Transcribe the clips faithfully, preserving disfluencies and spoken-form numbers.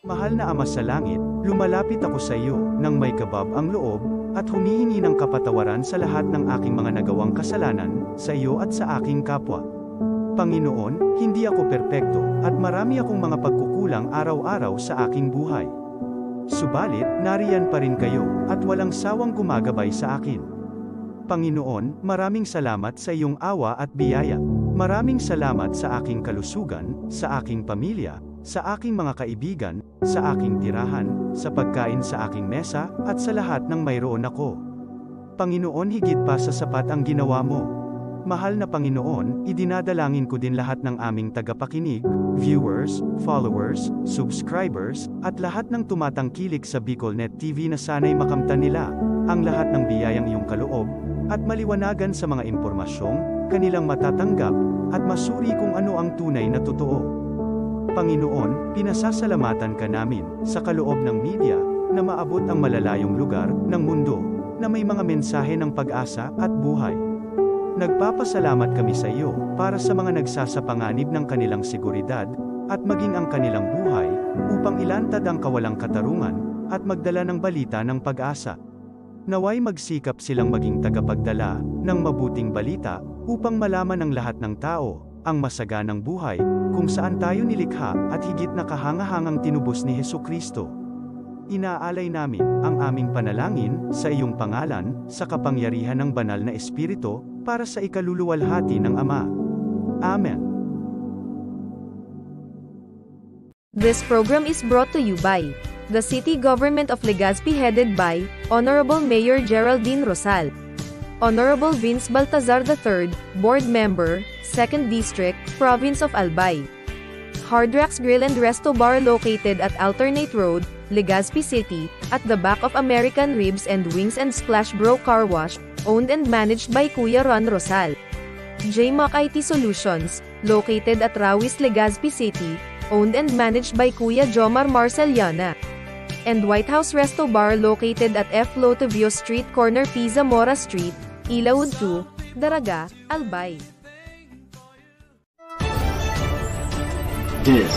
Mahal na Ama sa Langit, lumalapit ako sa iyo nang may kabab ang loob at humihingi ng kapatawaran sa lahat ng aking mga nagawang kasalanan sa iyo at sa aking kapwa. Panginoon, hindi ako perpekto at marami akong mga pagkukulang araw-araw sa aking buhay. Subalit, nariyan pa rin kayo at walang sawang gumagabay sa akin. Panginoon, maraming salamat sa iyong awa at biyaya. Maraming salamat sa aking kalusugan, sa aking pamilya, sa aking mga kaibigan, sa aking tirahan, sa pagkain sa aking mesa, at sa lahat ng mayroon ako. Panginoon, higit pa sa sapat ang ginawa mo. Mahal na Panginoon, idinadalangin ko din lahat ng aming tagapakinig, viewers, followers, subscribers, at lahat ng tumatangkilik sa BicolNet T V na sana'y makamtan nila ang lahat ng biyayang iyong kaloob at maliwanagan sa mga impormasyong kanilang matatanggap at masuri kung ano ang tunay na totoo. Panginoon, pinasasalamatan ka namin sa kaloob ng media na maabot ang malalayong lugar ng mundo na may mga mensahe ng pag-asa at buhay. Nagpapasalamat kami sa iyo para sa mga nagsasapanganib ng kanilang seguridad at maging ang kanilang buhay upang ilantad ang kawalang katarungan at magdala ng balita ng pag-asa. Naway magsikap silang maging tagapagdala ng mabuting balita upang malaman ng lahat ng tao ang masaganang buhay kung saan tayo nilikha at higit na kahangahangang tinubos ni Jesu-Cristo. Inaalay namin ang aming panalangin sa iyong pangalan, sa kapangyarihan ng Banal na Espiritu, para sa ikaluluwalhati ng Ama. Amen. This program is brought to you by the City Government of Legazpi, headed by Honorable Mayor Geraldine Rosal. Honorable Vince Baltazar the third, Board Member, Second District, Province of Albay. Hard Rocks Grill and Resto Bar, located at Alternate Road, Legazpi City, at the back of American Ribs and Wings and Splash Bro Car Wash, owned and managed by Kuya Ron Rosal. J Mac I T Solutions, located at Rawis, Legazpi City, owned and managed by Kuya Jomar Marceliana. And White House Resto Bar, located at F Lotovio Street, corner P Zamora Street, Ilaud two, Daraga, Albay. This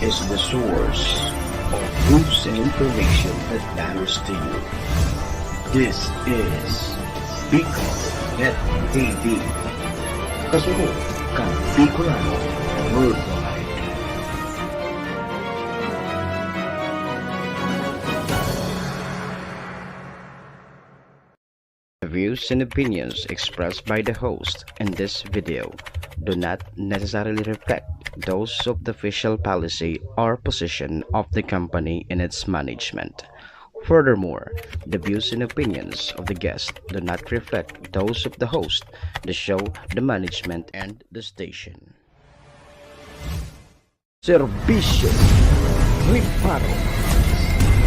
is the source of news and information that matters to you. This is Bicol Net T V. Kasunod kan Bicolano Worldwide. The views and opinions expressed by the host in this video do not necessarily reflect those of the official policy or position of the company and its management. Furthermore, the views and opinions of the guest do not reflect those of the host, the show, the management, and the station. Serbisyo Reparo.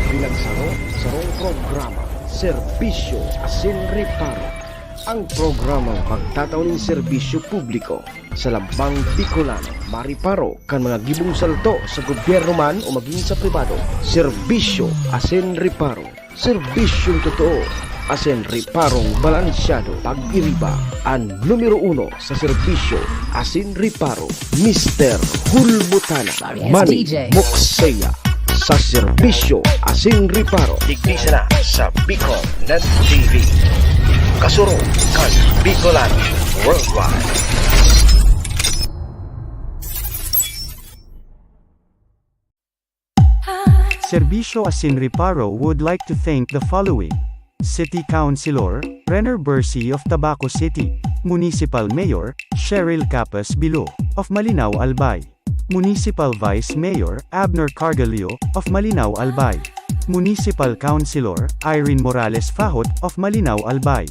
Pinagsaro-sarong programa. Serbisyo asin reparo. Ang programang magtatao nin serbisyo publiko sa lambang Bicolano. Mareparo kan mga gibong salto sa gobyerno man o magin sa pribado. Serbisyo asin reparo. Serbisyong totoo asin reparong balansyado. Pag-iriba, an numero uno sa serbisyo asin reparo, Mister Hulbutana. Yes, Manny D J. Moksea sa serbisyo asin reparo. Digdi sana sa Bicol Net T V. Kasurog kan Bicolano Worldwide. Serbisyo asin Reparo would like to thank the following: City Councilor Renner Bercy of Tabaco City, Municipal Mayor Cheryl Capas Bilo of Malinao, Albay, Municipal Vice Mayor Abner Cargallo of Malinao, Albay, Municipal Councilor Irene Morales Fahot of Malinao, Albay,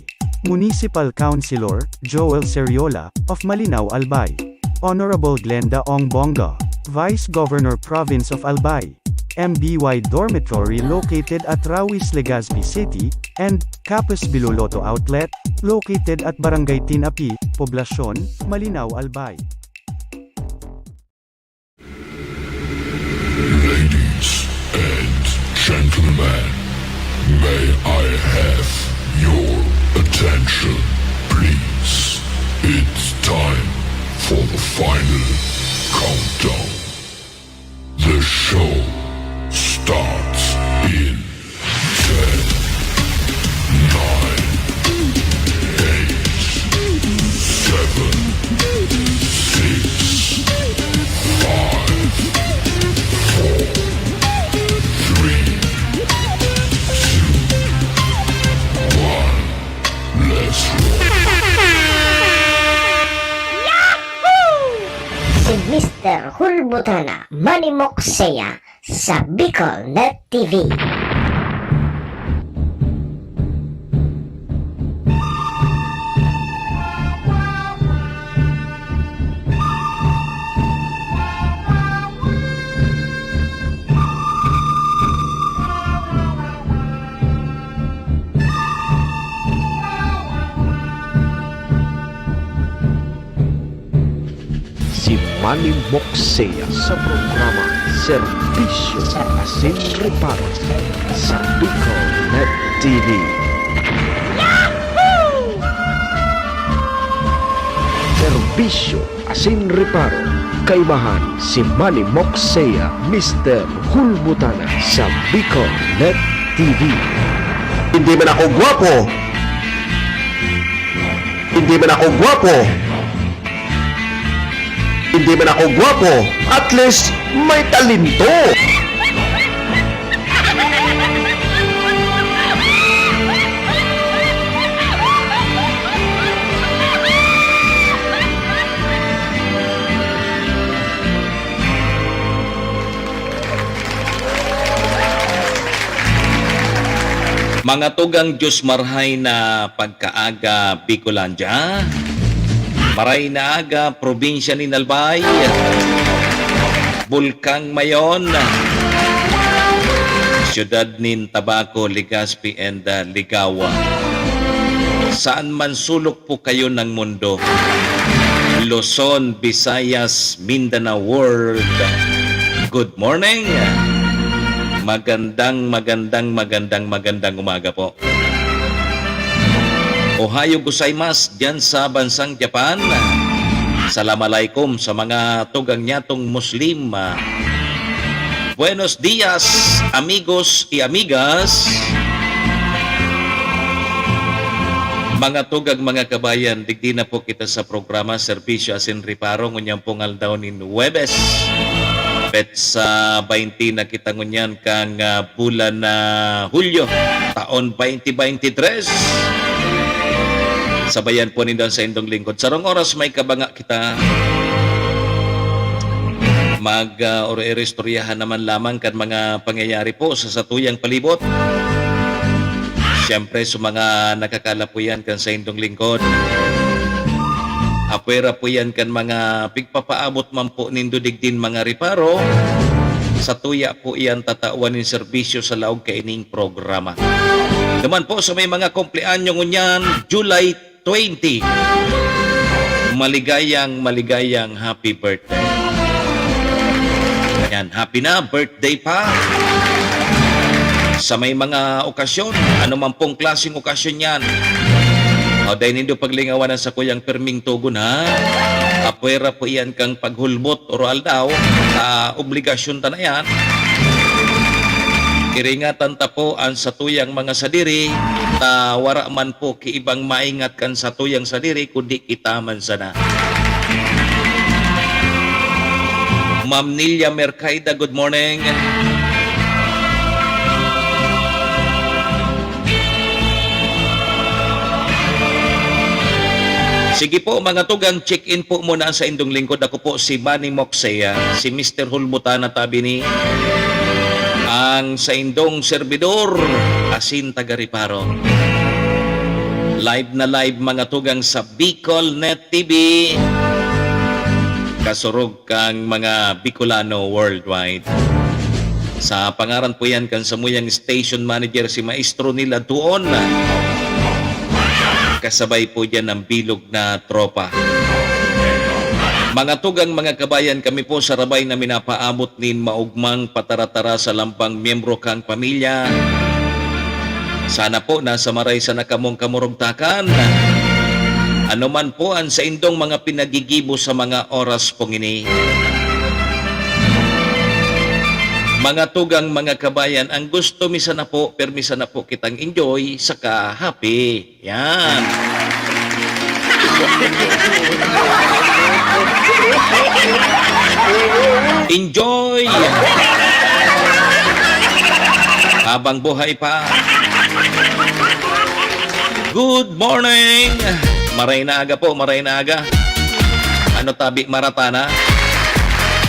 Municipal Councilor Joel Seriola of Malinao, Albay, Honorable Glenda Ong Bonga, Vice Governor, Province of Albay, M B Y Dormitory located at Rawis, Legazpi City, and Capas Bilo Lotto Outlet, located at Barangay Tinapi, Poblacion, Malinao, Albay. Ladies and gentlemen, may I have your attention, please? It's time for the final countdown. The show Mister Hulbutana Manimok Seya sa Bicol Net T V. Si Manny Moksea sa programa Serbisyo asin Reparo sa Bicol Net T V. Serbisyo asin Reparo, kaibahan si Manny Moksea, Mister Hulbutana sa Bicol Net T V. Hindi man ako gwapo. Hindi man ako gwapo. Hindi man ako gwapo. At least, may talento. Mga tugang, Diyos marhay na pagkaaga, Bicolandia. Maray na aga, probinsya nin Albay, Bulkang Mayon, siyudad nin Tabaco, Legazpi, and, ah, Ligao. Saan man sulok po kayo ng mundo, Luzon, Visayas, Mindanao World, good morning. Magandang, magandang, magandang, magandang umaga po. Ohayo gozaimasu diyan sa bansang Japan. Salam alaikum sa mga tugang nyatong Muslim. Buenos dias, amigos y amigas. Mga tugang, mga kabayan, digdi na po kita sa programa Serbisyo asin Reparo ngunyan pong aldaw nin Huwebes. Petsa baynte na kita ngunyan kan, ah, bulan na Hulyo, taon twenty twenty-three. Sabayan po nindo an saindong lingkod. Sarong oras may kabanga kita. Mag, ah, oro-, oro-, istoryahan naman lamang kan mga pangyayari po sa satuyang palibot. Siyempre, sa mga nakakalapuyan kan saindong lingkod. Apwera po yan kan mga pigpapaabot man po nindo digdin mga reparo. Satuya po iyan tatawan nin serbisyo sa laog kaining programa. Naman po sa may mga kumpleanyo ngunyan, July twenty. Maligayang, maligayang happy birthday. Yan, happy na birthday pa. Sa may mga okasyon, ano man pong klaseng okasyon yan, o dai nindo paglingawan an sakuyang pirming togon, ha? Apwera po iyan kan paghulbot oro aldaw, ta obligasyon ta na yan. Iringatan ta po an satuyang mga sadiri, ta wara man po ki ibang maingat kan satuyang sadiri, kundi kita man sana. Ma'am Nilia Mercaida, good morning. Sige po, mga tugang, check-in po muna ang saindong lingkod. Ako po si Manny Moksea, si Mister Hulbutana tabi ni ang saindong serbidor, asin taga Reparo. Live na live, mga tugang, sa Bicol Net T V. Kasurog kang mga Bicolano worldwide. Sa pangaran po yan kan samuyang station manager, si Maestro Nila Tuon. Kasabay po dyan ang bilog na tropa. Mga tugang, mga kabayan, kami po sarabay na minapaabot nin maugmang pataratara sa lambang miyembro kang pamilya. Sana po nasa maray sana kamong kamurugtakan. Ano man po ang saindong mga pinagigibo sa mga oras pong ini. Mga tugang, mga kabayan, ang gusto mi sana po, permi sana po kitang enjoy, saka happy. Yan. Enjoy! Habang buhay pa. Good morning! Maray na aga po, maray na aga. Ano tabi, maratana?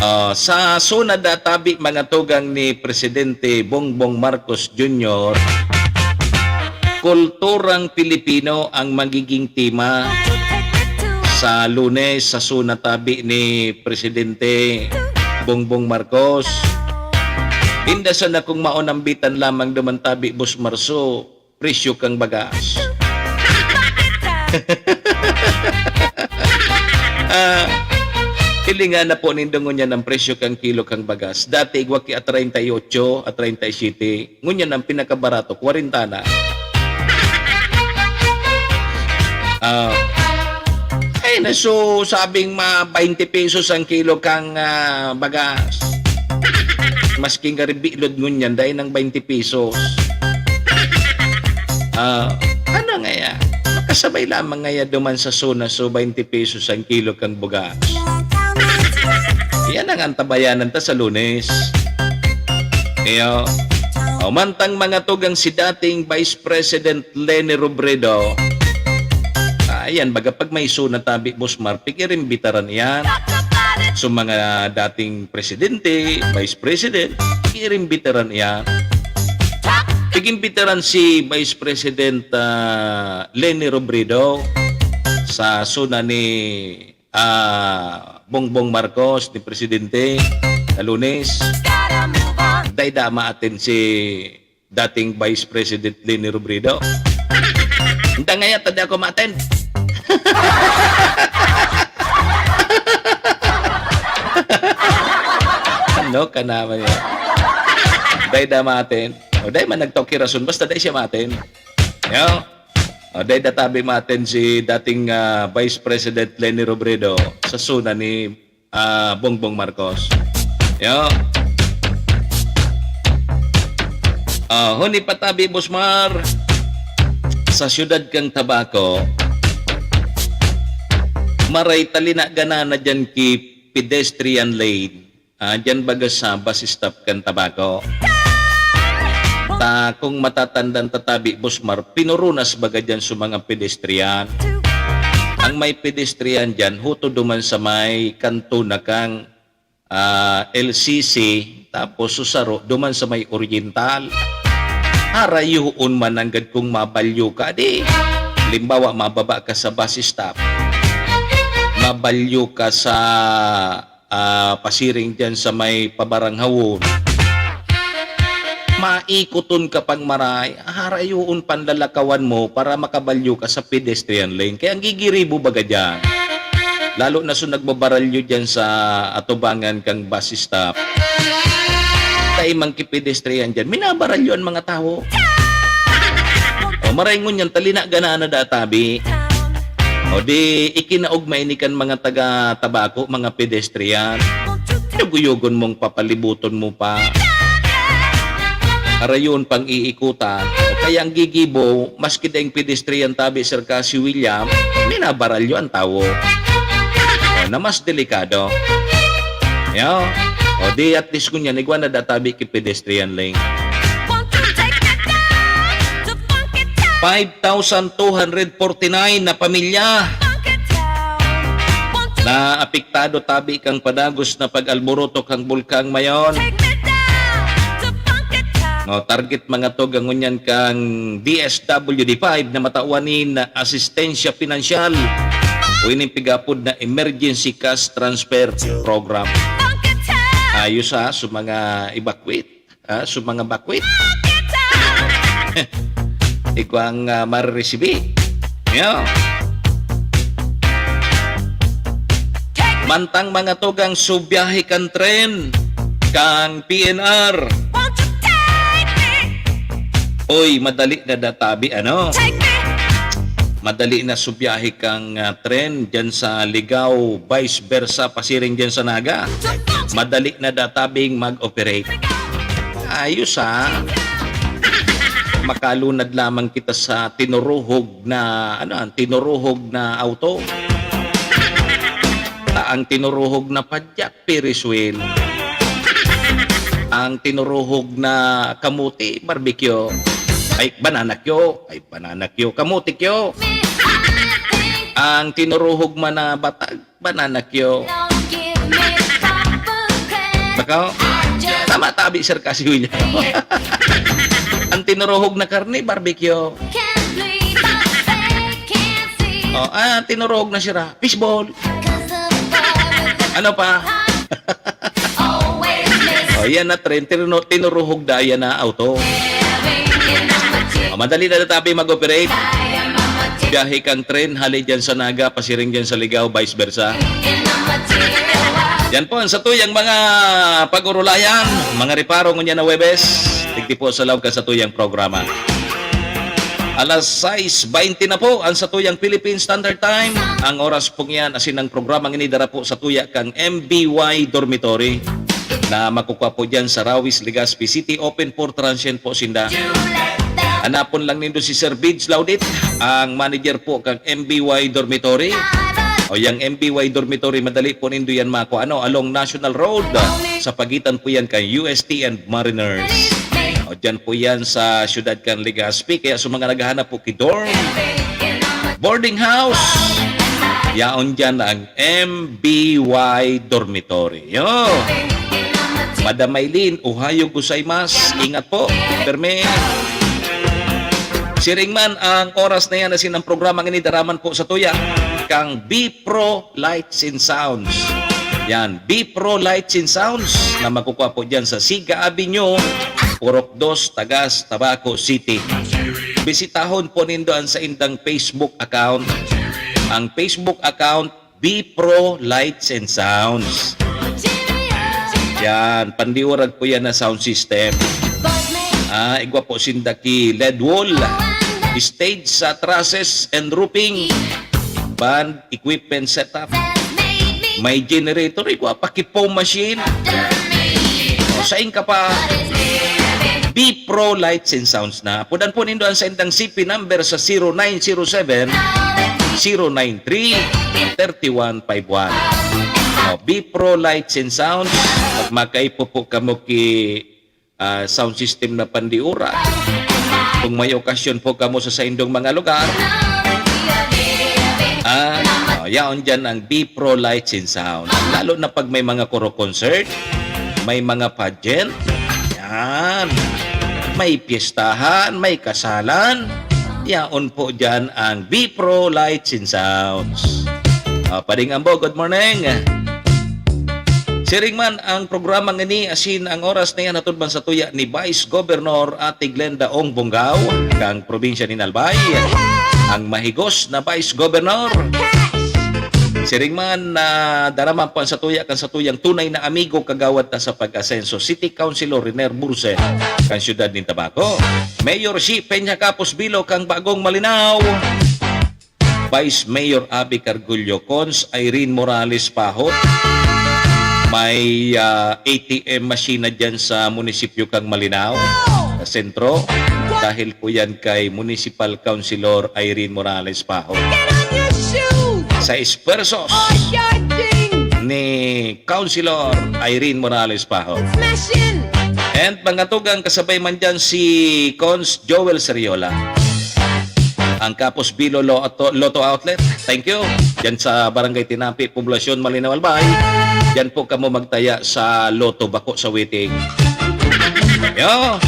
Ah, sa SONA da tabi, mga tugang ni Presidente Bongbong Marcos Junior, kulturang Pilipino ang magiging tema sa Lunes sa SONA tabi ni Presidente Bongbong Marcos. Inda sana kung maunambitan lamang duman tabi, Boss Marso, presyo kan bagas. Ah, hilinga na po nindo ngunyan ang presyo kan kilo kan bagas. Dati igwa ki a treinta y ocho, a treinta y siete. Ngunyan ang pinakabarato, kwarenta na. Ah, ay, naso, sabing ma twenty pesos ang kilo kang, ah, bagas. Masking garibilod ngunyan, dai nang twenty pesos. Ah, ano ngaya? Makasabay lamang ngaya duman sa SONA, so twenty pesos ang kilo kang bugas. Yan ang antabayanan ta sa Lunes. Iyo. O, mantang mga tugang si dating Vice President Leni Robredo. Ah, ayan, baga pag may SONA tabi, Boss Mar, pig-irimbitaran iyan. So, mga dating presidente, vice president, pig-irimbitaran iyan. Pig-imbitaran si Vice President, ah, Leni Robredo sa SONA ni, ah, Bongbong Marcos, ni Presidente, sa Lunes. Dai da ma-attend si dating Vice President Leni Robredo. Inda ngaya ta di ako ma-attend. Ano ka naman yan? Dai da ma-attend. O, dai man nagtao ki rason, basta dai siya ma-attend. Yo. O, dai da tabi ma-attend si dating, ah, Vice President Leni Robredo sa SONA ni ah, Bongbong Marcos. Yo. Ah, huni pa tabi, Boss Mar, sa siyudad kan Tabaco, maray talinaga na na diyan ki pedestrian lane. Ah, diyan baga sa bus stop kan Tabaco. Ta, kung matatandaan ta tabi, Boss Mar, pinurunas baga diyan sa mga pedestrian. Ang may pedestrian diyan, huto duman sa may kanto na kang, ah, L C C, tapos susaro duman sa may Oriental. Harayoon man nanggad kung mabalyo ka, di. Halimbawa, mababa ka sa bus stop. Mabalyo ka sa ah, pasiring diyan sa may pabaranghawon, maikuton ka pang maray, harayoon panlalakawan mo para makabalyo ka sa pedestrian lane. Kaya ang gigiribo baga diyan, lalo na so nagbabaralyo diyan sa atubangan kang bus stop. Dai man ki pedestrian diyan, minabaralyo an mga tawo. O, maray ngunyan, talinaga na na da tabi. O di, ikinaog maini kan mga taga Tabaco, mga pedestrian. Yugo-yugon mong papalibuton mo pa. Harayoon pang iikutan. O kaya ang gigibo, maski daing pedestrian tabi, Sir Cassie William, minabaralyo ang tawo. O, na mas delikado. Yo. O di, at least ngunyan, igwa na da tabi ki pedestrian lane. Five thousand two hundred forty-nine na pamilya na apektado tabi kang padagos na pag-alboroto kang Bulkang Mayon. No, target mga to gangunyan kang D S W D five na matawan nin asistensya pinansyal o ining pigapod na Emergency Cash Transfer Program. Ayos ha, sa mga evacuate. Ah, sa mga bakwit. Igwang, ah, mareresibi. Yo. Mantang mga tugang subiyahe kan tren, kang P N R. Oy, madali na databi, ano? Madali na subiyahe kang, ah, tren dyan sa Ligao, vice versa, pasiring dyan sa Naga. Madali na databing mag-operate. Ayos, ah. Makalunad lamang kita sa tinuruhog na, ano, ang tinuruhog na auto. Ta-, ang tinuruhog na padyak, Ferris wheel. Ang tinuruhog na kamuti, barbecue. Ay, banana cue. Ay, banana cue. Kamuti cue. Ang tinuruhog man na batag, banana cue. Ikaw? Tama tabi, Sir Casio, niya. Ang tinuruhog na karne, barbecue. Oh, ah, tinuruhog na sira. Fishball. Ano pa? Oh, yan na tren. Tinu-, tinuruhog na, yan na auto. Oh, madali na tabi mag-operate. Biyahe kang tren, hali dyan sa Naga, pasiring dyan sa Ligao, vice versa. Yan po ang satuyang mga pag-urulayan, mga reparo ngunyan na Huwebes. Digdi po sa lawag kan satuyang programa. Alas sais baynte na po ang satuyang Philippine Standard Time. Ang oras pong yan, asin ang programang ini dara po satuya kang M B Y Dormitory na makukwa po dyan sa Rawis, Legazpi City. Open for transient po sinda. Hanapon lang nindo si Sir Bids Laudit, ang manager po kang M B Y Dormitory. O yang M B Y Dormitory, madali po nindo yan makwa, ano, along National Road, sa pagitan po yan kay U S T and Mariners. O, dyan po yan sa siyudad kan Legazpi. Kaya sa mga naghahanap po ki dorm, boarding house, yaon dyan ang M B Y Dormitory. Yo! Madam Maylin, ohayo gozaimasu. Ingat po. Perme. Siring man ang oras na yan, asin ang programang ini dara man po satuya kang B Pro Lights and Sounds. Yan, B Pro Lights and Sounds na makukwa po dyan sa Siga Avenue, Purok Dos, Tagas, Tabaco City. Bisitahon po nindo ang saindang Facebook account. Ang Facebook account, B Pro Lights and Sounds. Yan, pandiurag po yan na sound system. Ah, igwa po sinda ki L E D wall, stage sa trusses and roofing, band equipment setup. May generator, igwa pa ki foam machine. O, sain ka pa? B Pro Lights and Sounds na. Pudan po nindo ang saindang C P number sa zero nine zero seven, zero nine three, thirty one five one. O, B Pro Lights and Sounds. Pag makaipo po kamo ki, ah, sound system na pandiura. Kung may okasyon po kamo sa saindong mga lugar, ah, o, yaon dyan ang B Pro Lights and Sound. Lalo na pag may mga koro concert, may mga pageant, yan. May piyestahan, may kasalan, yaon po dyan ang B Pro Lights and Sounds. Ah, Pading Ambo, good morning. Siring man ang programang ini, asin ang oras na yan hatod man satuya ni Vice Governor Ate Glenda Ong Bongao, kang probinsya nin Albay. Ang mahigos na Vice Governor. Siring man na dara man po ang satuya kan satuyang tunay na amigo, kagawad ta sa pag-asenso, City Councilor Riner Burse, kan siyudad nin Tabaco. Mayor Shi Peña Capos Bilo, kang Bagong Malinao. Vice Mayor Abby Cargullo, Cons Irene Morales Pahot. May, ah, A T M machine na dyan sa munisipyo kang Malinao, sa sentro. Dahil po yan kay Municipal Councilor Irene Morales Pahot. Sa esfuerzos ni Councilor Irene Morales Pahot. And mga tugang, kasabay man dyan si Cons Joel Seriola. Ang Capos Bilo Lotto, Lotto Outlet. Thank you. Diyan sa Barangay Tinampi, Poblacion, Malinao, Albay. Diyan po kamo magtaya sa Lotto, bako sa waiting. Yo.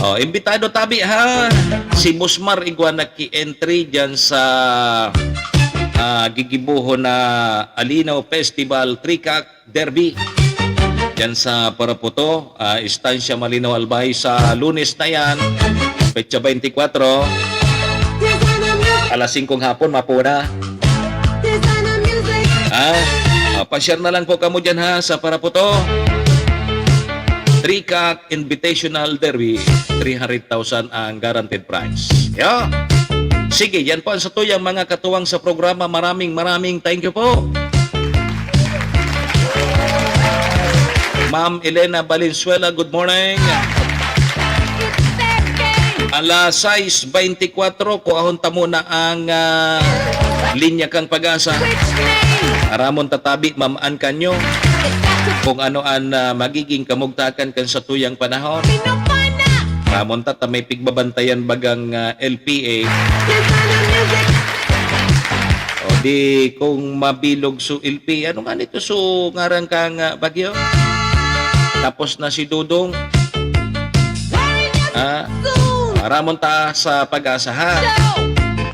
Oh, imbitado tabi, ha. Si Musmar igwa nagki-entry diyan sa, ah, gigibohon na Alinaw Festival, Trikak Derby. Diyan sa Paraputo, ah, Estancia Malinao Albay sa Lunes na yan, petsa twenty-four, alas singkong hapon, mapuna. Ah, ah, pa-share na lang po kamo diyan, ha, sa Paraputo. Trikak Invitational Derby, three hundred thousand ang guaranteed prize. Yo. Sige, yan po ang satuyang mga katuwang sa programa. Maraming, maraming thank you po. Ma'am Elena Valenzuela, good morning. Alas sais beintikwatro, kuahon ta muna ang, ah, linya kang Pag-asa. Aramon ta tabi, Ma'am Ann Canyo, kung ano an, ah, magiging kamugtakan kan satuyang panahon. Aramon ta, ta may pigbabantayan bagang, ah, L P A. O di, kung mabilog su L P A, ano nga nito su ngaran kang, ah, bagyo? Tapos na si Dudong. Ah, ramon ta sa Pag-asa, ha?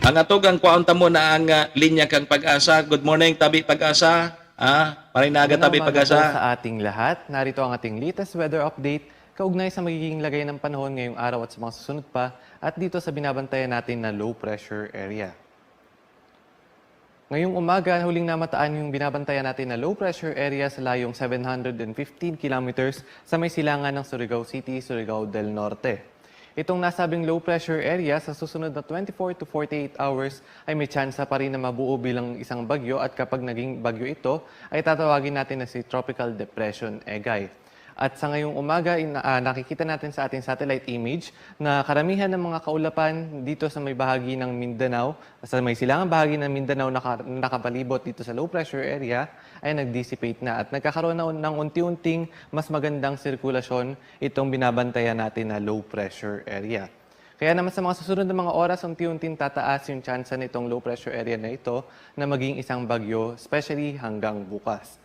Ang atog ang kwaon ta muna ang, ah, linya kang Pag-asa. Good morning, tabi Pag-asa. Ah, Marinaga, tabi Pag-asa. Magandang umaga po sa ating lahat. Narito ang ating latest weather update kaugnay sa magiging lagay ng panahon ngayong araw at sa mga susunod pa at dito sa binabantayan natin na low pressure area. Ngayong umaga, huling namataan yung binabantayan natin na low pressure area sa layong seven hundred fifteen kilometers sa may silangan ng Surigao City, Surigao del Norte. Itong nasabing low pressure area sa susunod na twenty-four to forty-eight hours ay may tsansa pa rin na mabuo bilang isang bagyo, at kapag naging bagyo ito, ay tatawagin natin na si Tropical Depression Egay. At sa ngayong umaga, in-, ah, nakikita natin sa ating satellite image na karamihan ng mga kaulapan dito sa may bahagi ng Mindanao, sa may silangang bahagi ng Mindanao naka-, nakapalibot dito sa low pressure area, ay nag-dissipate na at nagkakaroon na un-, ng unti-unting mas magandang sirkulasyon itong binabantayan natin na low pressure area. Kaya naman sa mga susunod na mga oras, unti-unting tataas yung tsansa nitong low pressure area na ito na maging isang bagyo, especially hanggang bukas.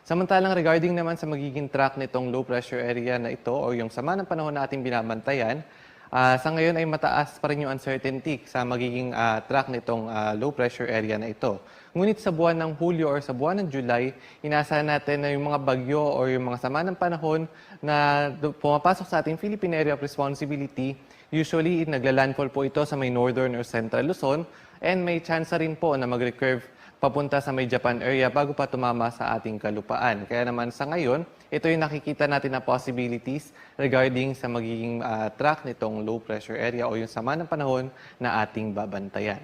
Samantalang regarding naman sa magiging track nitong low pressure area na ito o yung sama ng panahon na ating binabantayan, ah, sa ngayon ay mataas pa rin yung uncertainty sa magiging, ah, track nitong, ah, low pressure area na ito. Ngunit sa buwan ng Hulyo or sa buwan ng July, inaasahan natin na yung mga bagyo o yung mga sama ng panahon na du-, pumapasok sa ating Philippine Area of Responsibility, usually nagla-landfall po ito sa may northern or central Luzon, and may tsansa rin po na mag-recurve papunta sa may Japan area bago pa tumama sa ating kalupaan. Kaya naman sa ngayon, ito yung nakikita natin na possibilities regarding sa magiging, ah, track nitong low pressure area o yung sama ng panahon na ating babantayan.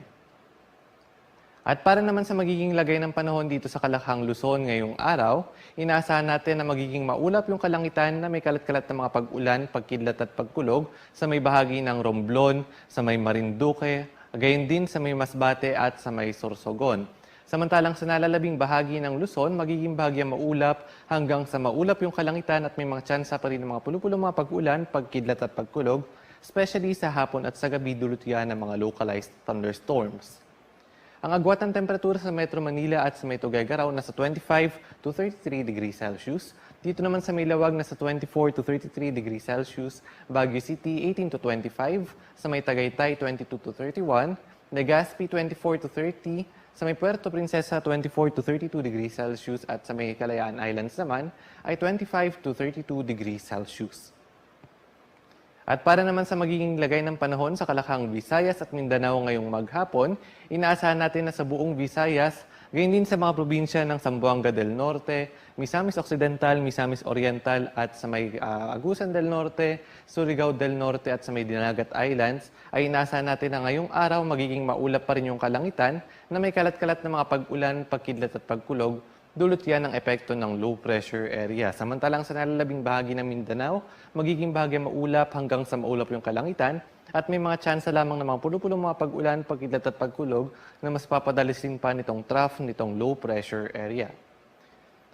At para naman sa magiging lagay ng panahon dito sa Kalakhang, Luzon ngayong araw, inaasahan natin na magiging maulap yung kalangitan na may kalat-kalat na mga pag-ulan, pagkidlat at pagkulog sa may bahagi ng Romblon, sa may Marinduque, gayon din sa may Masbate at sa may Sorsogon. Samantalang sa nalalabing bahagi ng Luzon, magiging bahagyang maulap hanggang sa maulap yung kalangitan at may mga tsansa pa rin ng mga pulo-pulong mga pag-ulan, pagkidlat at pagkulog, especially sa hapon at sa gabi, dulot yan ng mga localized thunderstorms. Ang agwat ng temperatura sa Metro Manila at sa may Tuguegarao nasa twenty-five to thirty-three degrees Celsius. Dito naman sa may Lawag nasa twenty-four to thirty-three degrees Celsius, Baguio City eighteen to twenty-five, sa may Tagaytay twenty-two to thirty-one, Legazpi twenty-four to thirty, sa may Puerto Princesa twenty-four to thirty-two degrees Celsius at sa may Kalayaan Islands naman ay twenty-five to thirty-two degrees Celsius. At para naman sa magiging lagay ng panahon sa Kalakhang, Visayas at Mindanao ngayong maghapon, inaasahan natin na sa buong Visayas, gayon din sa mga probinsya ng Zamboanga del Norte, Misamis Occidental, Misamis Oriental at sa may, ah, Agusan del Norte, Surigao del Norte at sa may Dinagat Islands, ay inaasahan natin na ngayong araw magiging maulap pa rin yung kalangitan na may kalat-kalat na mga pag-ulan, pagkidlat at pagkulog, dulot yan ng epekto ng low pressure area. Samantalang sa nalalabing bahagi ng Mindanao, magiging bahagyang maulap hanggang sa maulap yung kalangitan at may mga tsansa lamang ng mga pulo-pulong mga pag-ulan, pagkidlat at pagkulog na mas papadalisin pa nitong trough nitong low pressure area.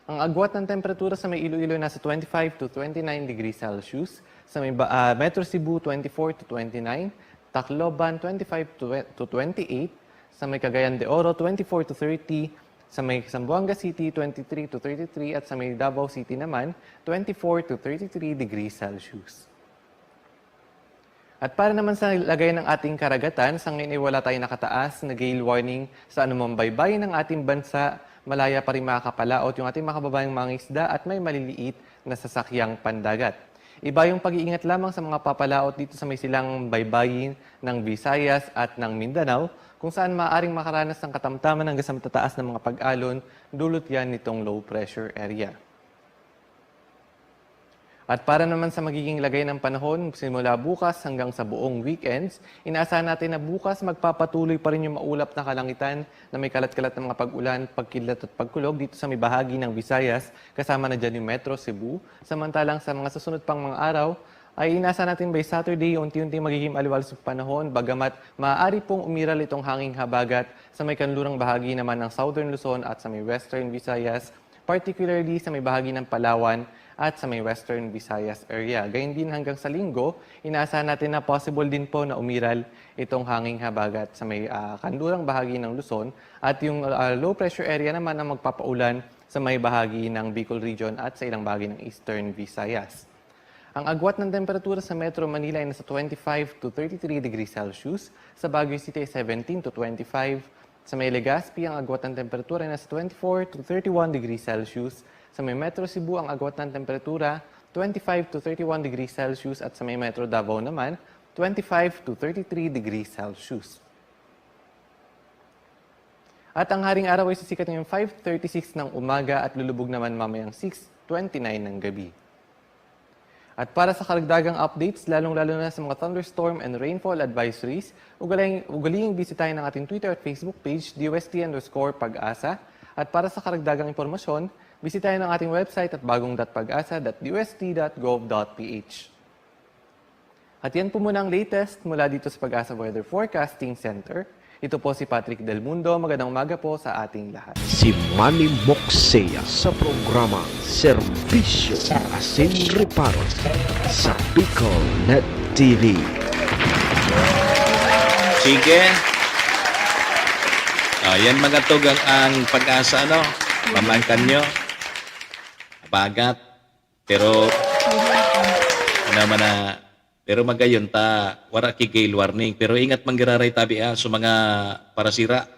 Ang agwat ng temperatura sa may Iloilo nasa twenty-five to twenty-nine degrees Celsius, sa may ba-, ah, Metro Cebu twenty-four to twenty-nine, Tacloban twenty-five to, to twenty-eight, sa may Cagayan de Oro twenty-four to thirty, sa may Zamboanga City twenty-three to thirty-three, at sa may Davao City naman twenty-four to thirty-three degrees Celsius. At para naman sa lagay ng ating karagatan, sa ngayon ay wala tayong nakataas na gale warning sa anumang baybayin ng ating bansa. Malaya pa rin makakapalaot yung ating mga kababayang mangingisda at may maliliit na sasakyang pandagat. Iba yung pag-iingat lamang sa mga papalaot dito sa may silangang baybayin ng Visayas at ng Mindanao, kung saan maaaring makaranas ng katamtaman hanggang sa matataas na mga pag-alon, dulot yan nitong low pressure area. At para naman sa magiging lagay ng panahon, simula bukas hanggang sa buong weekends, inaasahan natin na bukas magpapatuloy pa rin yung maulap na kalangitan na may kalat-kalat na mga pag-ulan, pagkidlat at pagkulog dito sa may bahagi ng Visayas, kasama na dyan yung Metro Cebu. Samantalang sa mga susunod pang mga araw, ay inaasahan natin by Saturday, unti-unting magiging aliwalas yung panahon, bagamat maaari pong umiral itong hanging habagat sa may kanlurang bahagi naman ng Southern Luzon at sa may Western Visayas, particularly sa may bahagi ng Palawan at sa may Western Visayas area. Gayon din hanggang sa Linggo, inaasahan natin na possible din po na umiral itong hanging habagat sa may, ah, kanlurang bahagi ng Luzon at yung, ah, low pressure area naman ang magpapaulan sa may bahagi ng Bicol Region at sa ilang bahagi ng Eastern Visayas. Ang agwat ng temperatura sa Metro Manila ay nasa twenty-five to thirty-three degrees Celsius, sa Baguio City ay seventeen to twenty-five, sa may Legazpi ang agwat ng temperatura ay nasa twenty-four to thirty-one degrees Celsius, sa may Metro Cebu ang agwat ng temperatura twenty-five to thirty-one degrees Celsius, at sa may Metro Davao naman twenty-five to thirty-three degrees Celsius. At ang haring araw ay sisikat ngayong five thirty-six ng umaga at lulubog naman mamayang six twenty-nine ng gabi. At para sa karagdagang updates, lalong-lalo na sa mga thunderstorm and rainfall advisories, ugaling, ugaliing bisitahin ang ating Twitter at Facebook page, D O S T underscore pag-asa. At para sa karagdagang impormasyon, bisitahin ang ating website at bagong dot pag-asa dot D O S T dot gov dot P H. At yan po muna ang latest mula dito sa Pag-asa Weather Forecasting Center. Ito po si Patrick Del Mundo. Magandang umaga po sa ating lahat. Si Manny Moksea sa programa Serbisyo Asin Reparo sa Bicol Net T V. Sige. Ah, yan mga tugang ang Pag-asa, ano? Pamangkan nyo. Abagat. Pero, ano man na, pero magayon ta, wara ki gale warning. Pero ingat man giraray tabi, ah, sa mga parasira.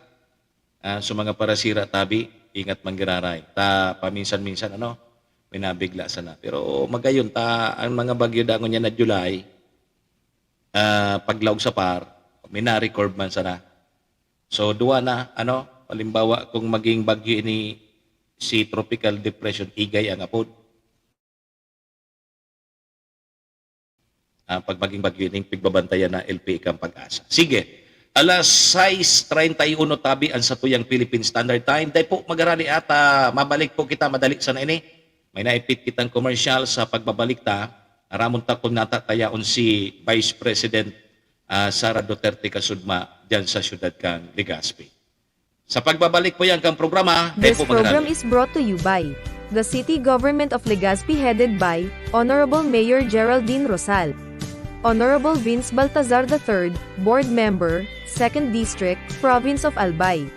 Ah, sa mga parasira tabi, ingat man giraray. Ta, paminsan-minsan, ano, minabigla sana. Pero magayon ta, ang mga bagyo dangon niya na July, ah, paglaog sa par, minarecord man sana. So, duwa na, ano, halimbawa, kung maging bagyo ini si Tropical Depression Igay ang apod. Ah, pag maging bagyo ining pigbabantayan na L P I kang Pag-asa. Sige, alas sais treinta y uno tabi ang satuyang Philippine Standard Time. Dai po magarali ata, mabalik po kita madali sana ini. May naipit kitang komersyal sa pagbabalik ta. Aramon ta kung nata tayaon si Vice President, ah, Sara Duterte kasudma diyan sa siyudad kan Legazpi. Sa pagbabalik po yan kang programa, This program is brought to you by the City Government of Legazpi, headed by Honorable Mayor Geraldine Rosal, Honorable Vince Baltazar the third, Board Member, Second District, Province of Albay.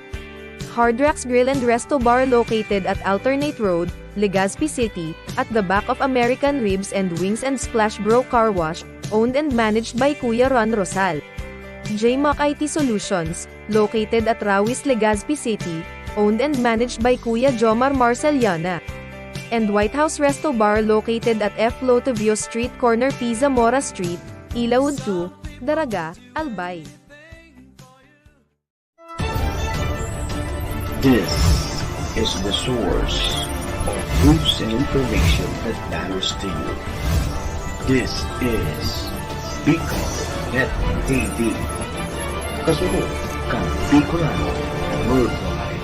Hard Rocks Grill and Resto Bar, located at Alternate Road, Legazpi City, at the back of American Ribs and Wings and Splash Bro Car Wash, owned and managed by Kuya Ron Rosal. J Mac I T Solutions, located at Rawis, Legazpi City, owned and managed by Kuya Jomar Marceliana. And White House Resto Bar, located at F Lotivio Street, corner P Zamora Street, Ilaud two, Daraga, Albay. This is the source of news and information that matters to you. This is Bicol Net T V. Kasunod kan Bicolano Worldwide.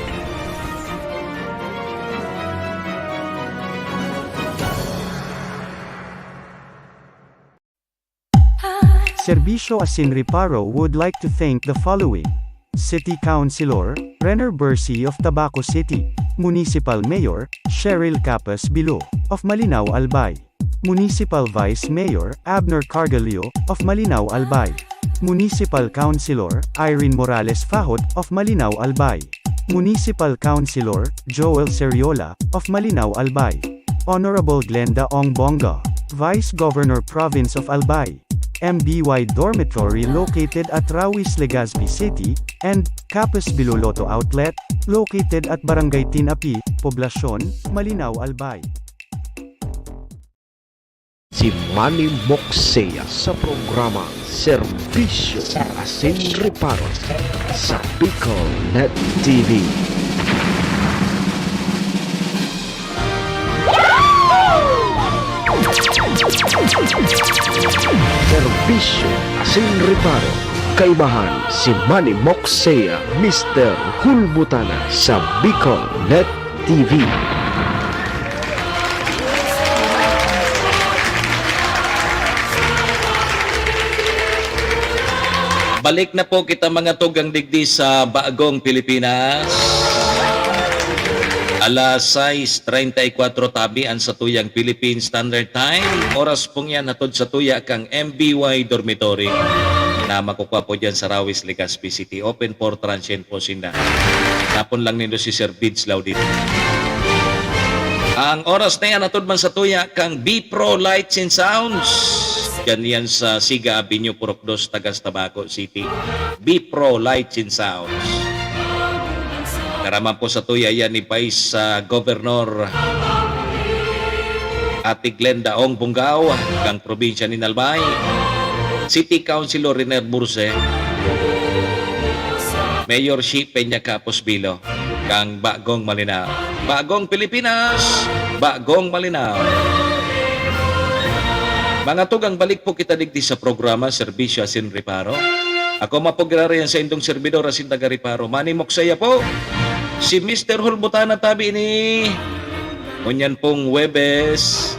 Serbisyo Asin Reparo would like to thank the following: City Councilor Renner Bercy of Tabaco City, Municipal Mayor Cheryl Capas Bilo of Malinao, Albay, Municipal Vice Mayor Abner Cargallo of Malinao, Albay, Municipal Councilor Irene Morales Fajot of Malinao, Albay, Municipal Councilor Joel Seriola of Malinao, Albay, Honorable Glenda Ong Bonga, Vice Governor, Province of Albay, M B Y Dormitory located at Rawis, Legazpi City, and Capas Bilo Lotto Outlet located at Barangay Tinapi, Poblacion, Malinao, Albay. Si Manny Moksea sa programa Serbisyo Asin Reparo sa Bicol Net T V. Serbisyo Asin Reparo, kaibahan si Manny Moksea, Mister Hulbutana sa Bicol Net T V. Balik na po kita, mga tugang, digdi sa Bagong Pilipinas. Alas sais treinta y cuatro tabi an satuyang Philippine Standard Time. Oras pong yan hatod sa tuya kang M B Y Dormitory na makukuha po dyan sa Rawis, Legazpi City. Open for transient po sinda. Hanapon lang nindo si Sir Bids Laudit. Ang oras na yan, atod man sa tuya kang B Pro Lights and Sounds. Diyan yan sa Siga Avenue, Purok dos, Tagas, Tabaco City. B Pro Lights and Sounds. Karaman po sa tuya yan ni Vice, ah, Governor Ate Glenda Ong Bungao, kang probinsya ni Albay. City Councilor Riner Burse. Mayor Shi Peña Capos Bilo, kang Bagong Malinao. Bagong Pilipinas, Bagong Malinao. Mga tugang, balik po kita digdi sa programa, Serbisyo Asin Reparo. Ako man po giraray an saindong serbidor asin taga-reparo, Manny Moksaya po. Si Mister Hulbutana tabi ini. Ngunyan pong Huwebes,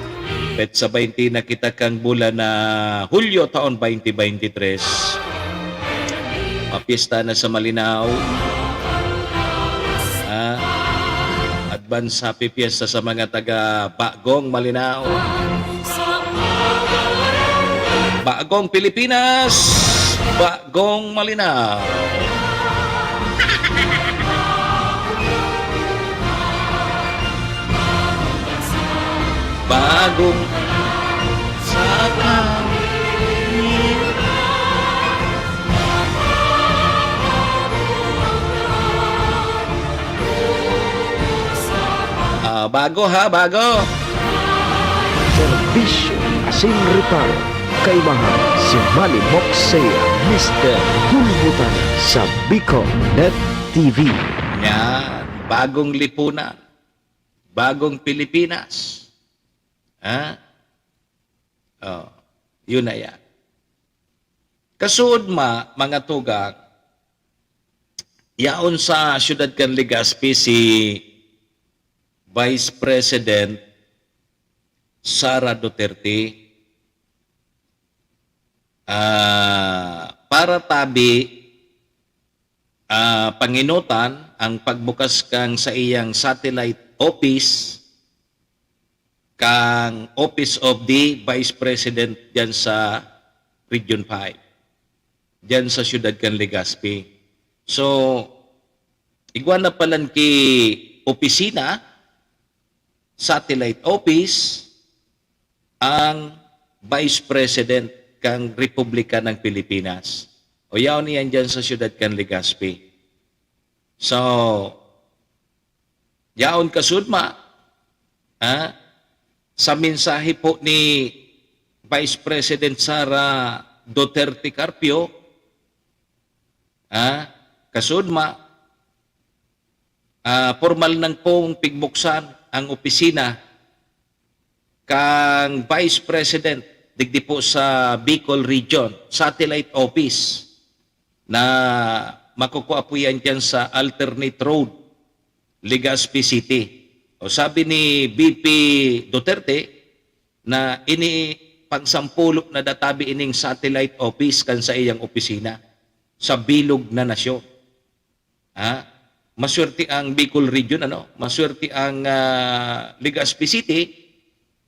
petsa baynte na kita kang bulan na Hulyo, taon baynte baynte tres. Mapyesta na sa Malinao. Ah, advance happy fiesta sa mga taga Bagong Malinao. Bagong Pilipinas, Bagong Malinao. Bagong saka. Ah, bago ha, bago. Serbisyo asin reparo. Kaimahan si Manny Moksaya, Mister Hulbutana sa Bicol Net T V. Yan, bagong lipunan, bagong Pilipinas. Ha? Oh, yun na yan. Kasuod ma, mga tugang, yaon sa siyudad kan Legazpi si Vice President Sara Duterte, ah, para tabi, ah, panginutan ang pagbukas kan saiyang satellite office, kan Office of the Vice President diyan sa Region five, diyan sa siyudad kan Legazpi. So, igwa na palan ki opisina, satellite office, ang Vice President kan Republika ng Pilipinas. O yaon iyan diyan sa siyudad kan Legazpi. So, yaon kasuod ma, ah, sa mensahe po ni Vice President Sara Duterte Carpio, ah, kasuod ma, ah, pormal nang pong pigbuksan ang opisina kan Vice President digdi po sa Bicol Region, satellite office na makukua po yan diyan sa Alternate Road, Legazpi City. O sabi ni V P Duterte na ini pagsampolo na databi ining satellite office kan saiyang opisina sa bilog na nasyon. Ha? Maswerte ang Bicol Region, ano? Maswerte ang, ah, Legazpi City,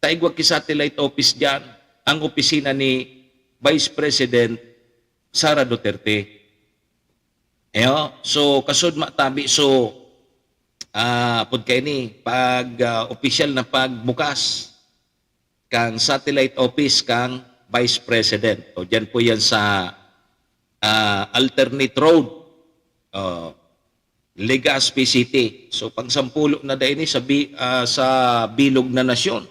ta igwa ki satellite office diyan, ang opisina ni Vice President Sara Duterte. Eyo, so, kasud matabi, so, ah, apod kaini, pag, ah, opisyal na pagbukas, kang satellite office kang Vice President. O, diyan po yan sa, ah, Alternate Road, o, Legazpi City. So, pangsampulo na dai ni sa bi-, ah, sa bilog na nasyon.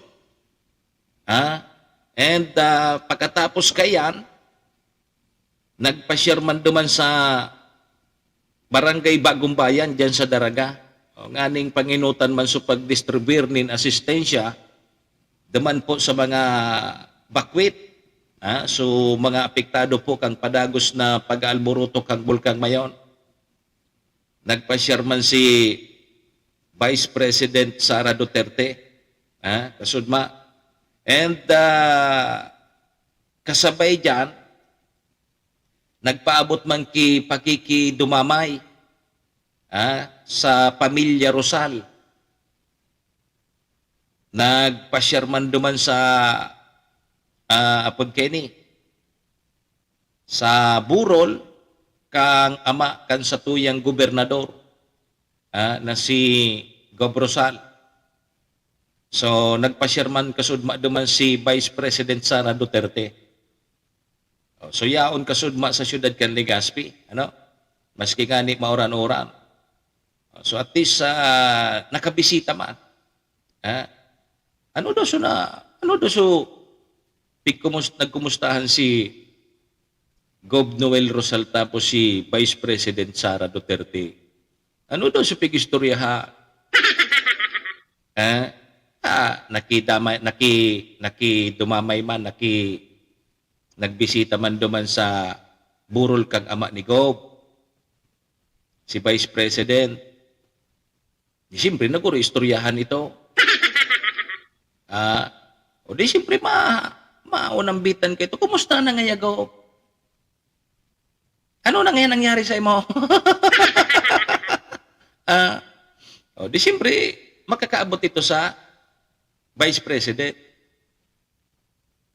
Ha? And, ah, pagkatapos kayan, nagpasyar man duman sa Barangay Bagong Bayan, diyan sa Daraga. O, nganing panginutan man sa pagdistribuyar nin asistensya, duman po sa mga bakwit, ha? So, mga apektado po kang padagos na pag-aalburuto kang Bulkang Mayon. Nagpasyar man si Vice President Sara Duterte, ha? Kasud ma. And, ah, kasabay diyan, nagpaabot man ki pakikidumamay, ah, sa Pamilya Rosal. Nagpasyar man duman sa, ah, apod kaini, sa burol kang ama kan satuyang gobernador, ah, na si Gob Rosal. So, nagpa-share man kasudma duman si Vice President Sara Duterte. Oh, so, yaon kasudma sa siyudad kan Legazpi, ano? Maski ngani mauran-uran. Oh, so, at least, ah, nakabisita man. Ha? Ano daw so na, ano daw so pigkumus-, nagkumustahan si Gov Noel Rosal tapos si Vice President Sara Duterte? Ano daw so pig-istoryahan? Ha? Ah, nakidamay, naki-, nakidumamay man, naki-, nagbisita man duman sa burol kang ama ni Gov, si Vice President. Di siyempre, nag-istoryahan ito. Ah, o di siyempre, ma-, maunambitan ka ito. "Kumusta na ngaya, Gov? Ano na ngaya nangyari sa imo?" Ah, o di siyempre, makakaabot ito sa Vice President.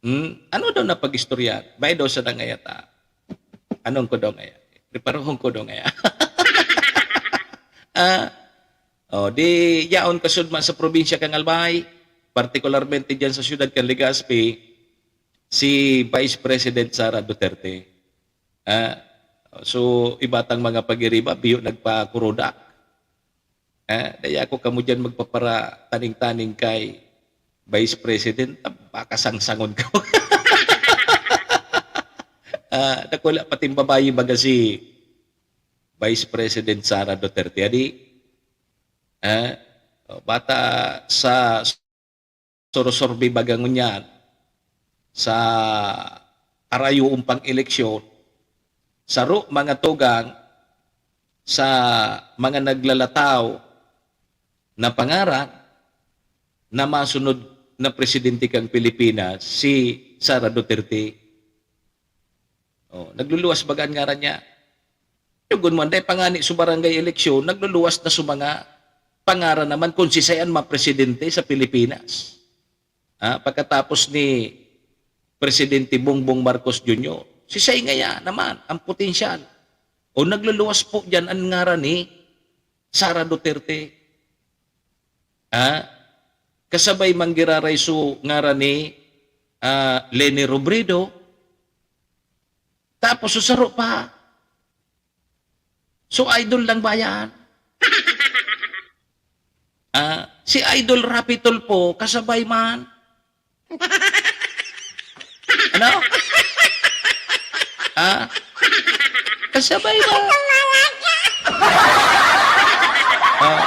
Hmm? Ano daw na pag-istorya? Bay daw sa dangaya ta. Anong ko daw ngaya? Preparohon ko daw ngaya. Ah, oh, di yaon kasudma sa probinsya kan Albay, partikularmente diyan sa siyudad kan Legazpi, si Vice President Sara Duterte. Ah, so, iba tang mga pagiriba, biyo nagpakuroda. Ah, dai ako kamo diyan magpaparataning-taning kay Vice President, baka sangsangon ko. Ah, dakula pating babayi baga si Vice President Sara Duterte. Adi, ah, bata sa surusurbi baga ngunyan sa karayoon pang eleksyon, saro mga tugang sa mga naglalataw na pangaran na masunod na presidente kan Pilipinas, si Sara Duterte. Oh, nagluluwas baga an ngaran niya. Yugon mo, anday pa ngani sa barangay eleksyon, nagluluwas na sa mga pangaran naman kung sisay an mapresidente sa Pilipinas. Ah, pagkatapos ni Presidente Bongbong Marcos Junior, sisay ngaya naman ang potensyal? O nagluluwas po diyan an ngaran ni Sara Duterte? Ah, kasabay man giraray so ngaran ni, ah, Leni Robredo. Tapos so saro pa. So, idol lang ba yan? Ah, si Idol Rapi Tulfo, kasabay man. Ano? Ah? Kasabay man. Ah.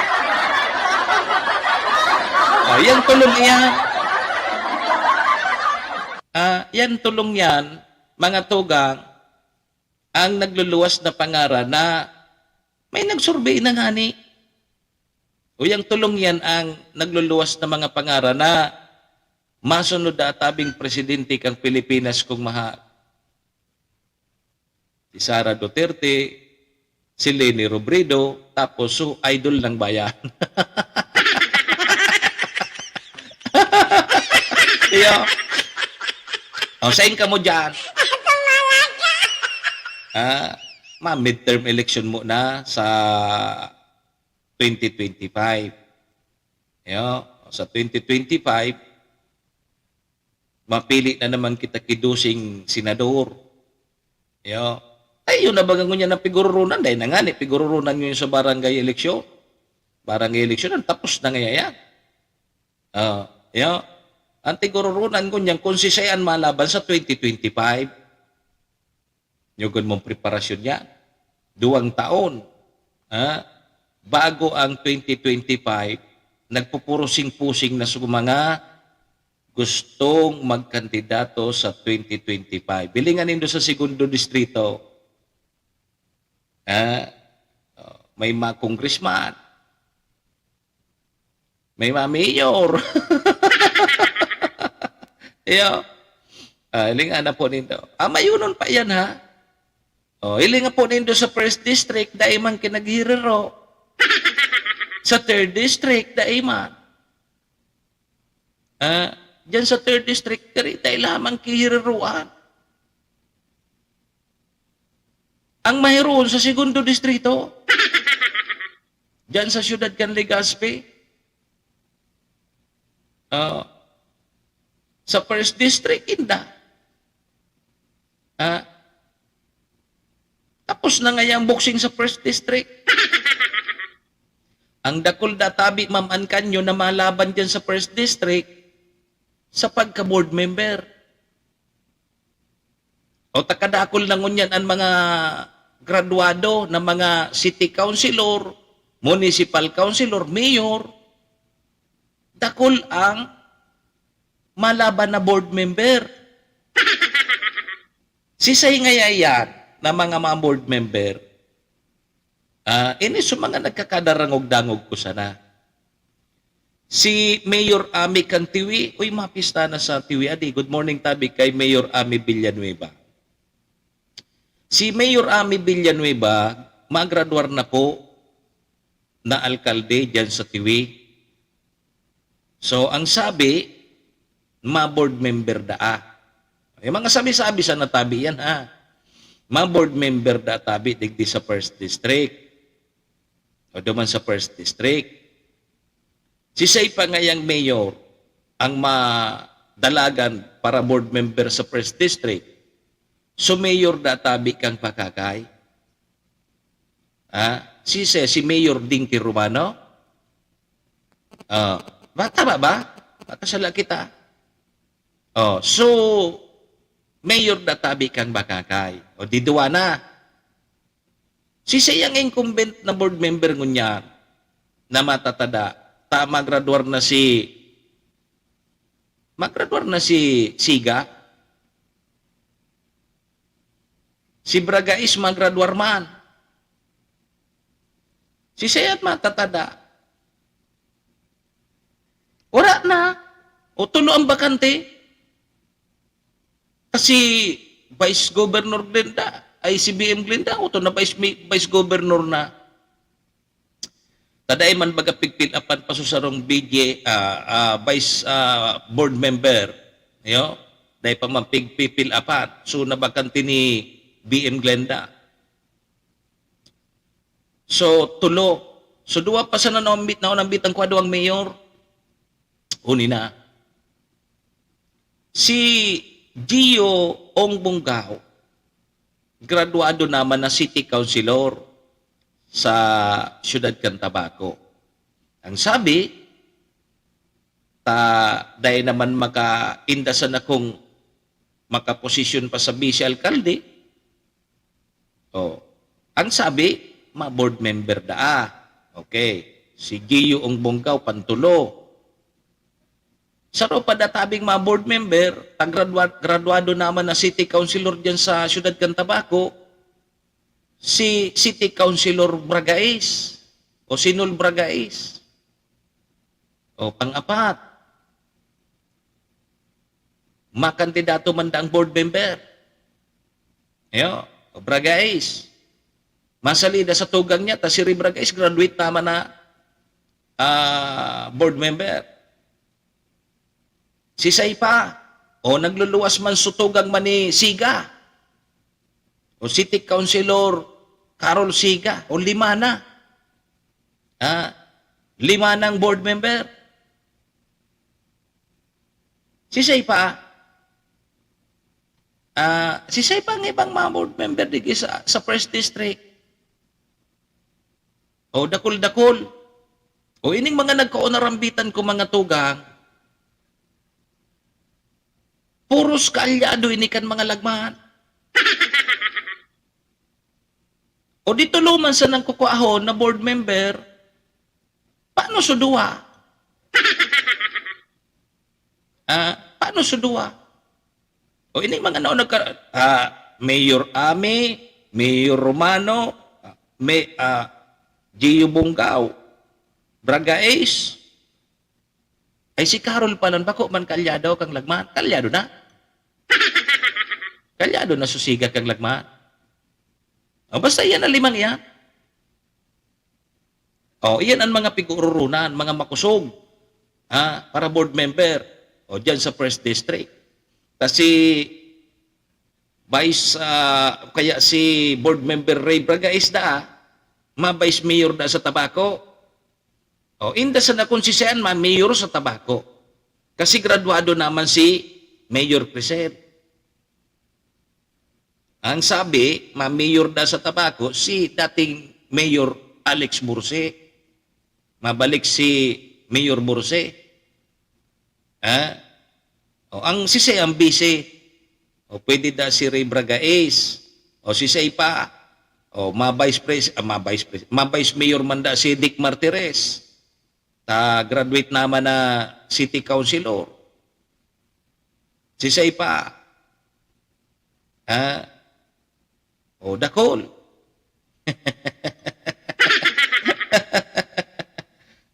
Ah, yan tulong yan. Ah, yan tulong yan, mga tugang, ang nagluluwas na pangaran na may nagsurvey na ngani. O yang tulong yan ang nagluluwas na mga pangaran na masunod na atabing presidente kang Pilipinas kung mahal. Si Sara Duterte, si Leni Robredo, tapos so idol ng bayan. Iyo. O, sain ka mo dyan? Ah, ma-midterm election mo na sa twenty twenty-five. Iyo, sa twenty twenty-five, mapili na naman kita ki doseng senador. Iyo. Ay, yun na baga ngunyan ang pigururunan. Dahil na nga, ni pigururunan ngunyan sa barangay eleksyon. Barangay eleksyon, ang tapos na ngaya yan. Ah, iyo. Ang tigururunan ngunyan kung sisay an malaban sa twenty twenty-five. Yugon mong preparasyon yan. Duwang taon. Ha? Bago ang twenty twenty-five, nagpupurusing-pusing na sa mga gustong magkandidato sa twenty twenty-five. Hilingan nindo sa segundo distrito. Ha? Oh, may mga congressman. May mga mayor. Iyo. Ah, hilingan na po nindo. Ah, mayunon pa yan, ha? Oh, hilingan po nindo sa first district, dai man ki naghiriro. Sa third district, dai man. Ah, diyan sa third district, diri, dai lamang ki hiriruan. Ang mahiroon sa segundo distrito, diyan sa siyudad kan Legazpi, Oo. Sa first district, inda. Ah, tapos na ngaya ang boxing sa first district. Ang dakul da tabi, Ma'am Ann Canyo, na malaban diyan sa first district sa pagka-board member. O ta kadakul na ngunyan an mga graduado na mga city councilor, municipal councilor, mayor, dakul ang malaban na board member. Sisay ngaya iyan na mga, mga board member? Ah, ini sa mga nagkakadarangog-dangog ko sana. Si Mayor Ami kan Tiwi, uy, mapista na sa Tiwi, adi. Good morning, tabi kay Mayor Ami Villanueva. Si Mayor Ami Villanueva, magraduar na po na alkalde diyan sa Tiwi. So, ang sabi, ma-board member daa. Yung mga sabi-sabi sana, tabi yan, ha. Ma-board member da tabi digdi sa first district. O duman sa first district. Sisay pa ngayang mayor ang madalagan para board member sa first district? So, mayor da tabi kang pakakay? Ah, si, si, si Mayor Dinky Romano? Ah, ba, tama ba? Baka sala kita. Oh, so, mayor da tabi kang bakakay. O, di duwa na. Si sayang incumbent na board member ngunyan na matatada, ta magraduar na si, magraduar na si Siga. Si Bragais magraduar man. Si Sayat matatada. Wala na. O tulo ang bakante. Kasi Vice Governor Glenda, ay si B M Glenda, o to na Vice, Vice Governor na. Taday man baga pigpil-apan pa so sarong B J, ah, ah, vice, ah, board member. Yo? Dai pa man pigpipil-apan. So, nabakante ni B M Glenda. So, tulo. So, duwa pa sana naunambit, naunambit ang kwadro ang mayor. Uni na. Si Gio Ong Bongao, graduado naman na city councilor sa siyudad kan Tabaco. Ang sabi, ta, dai naman makaindasan akong makaposisyon pa sa vice alkalde. Oh. Ang sabi, ma-board member daa. Okay. Si Gio Ong Bongao, pantulo. Saro pa da tabing mga board member, ta gradua-, graduado naman na city councilor diyan sa siyudad kan Tabaco, si City Councilor Bragais o si Nol Bragais. O, pang-apat, makandidato man daang board member. Ayo, o Bragais. Masalida sa tugang niya, ta si Ray Bragais, graduate naman na, ah, board member. Si Saipa, o nagluluwas man sa tugang man ni Siga. O City Councilor Carol Siga, o lima na. Ah, lima nang board member. Si Saipa, ah, si Saipa ang ibang mga board member digdi sa, sa first district. O, dakul-dakul. O, ining mga nagkaonarambitan ko, mga tugang, puros kaalyado ini kan mga lagman. O, di tulo man sanang kukuahon na board member, paano so duwa? Ah, paano so duwa? O, ining mga nauna ka, ah, Mayor Ami, Mayor Romano, ah, may, ah, Gio Bongao, Bragais. Ay, si Carol pa lang, bako man kaalyado kang lagman. Kaalyado na. Kaalyado na so siga kang lagman. O, basta iyan ang limang iyan. O, iyan ang mga pig-uururunan, mga makusog, ha, para board member. O, dyan sa first district. Kasi, vice, ah, kaya si board member Ray Bragais da, ma-vice mayor da sa Tabaco. O, inda sana kung si Sen ma-mayor sa Tabaco. Kasi graduado naman si Mayor Crisel. Ang sabi, ma-mayor daw sa Tabaco, si dating Mayor Alex Burse. Mabalik si Mayor Burse. Ha? O, ang sisay ang vice? O, pwede daw si Ray Bragais. O, sisay pa? O, ma-vice pres-, ah, ma-vice pres-, ma-vice mayor man daw si Dick Martires. Ta graduate naman na city councilor. Sisay pa? Ha? O, dakul.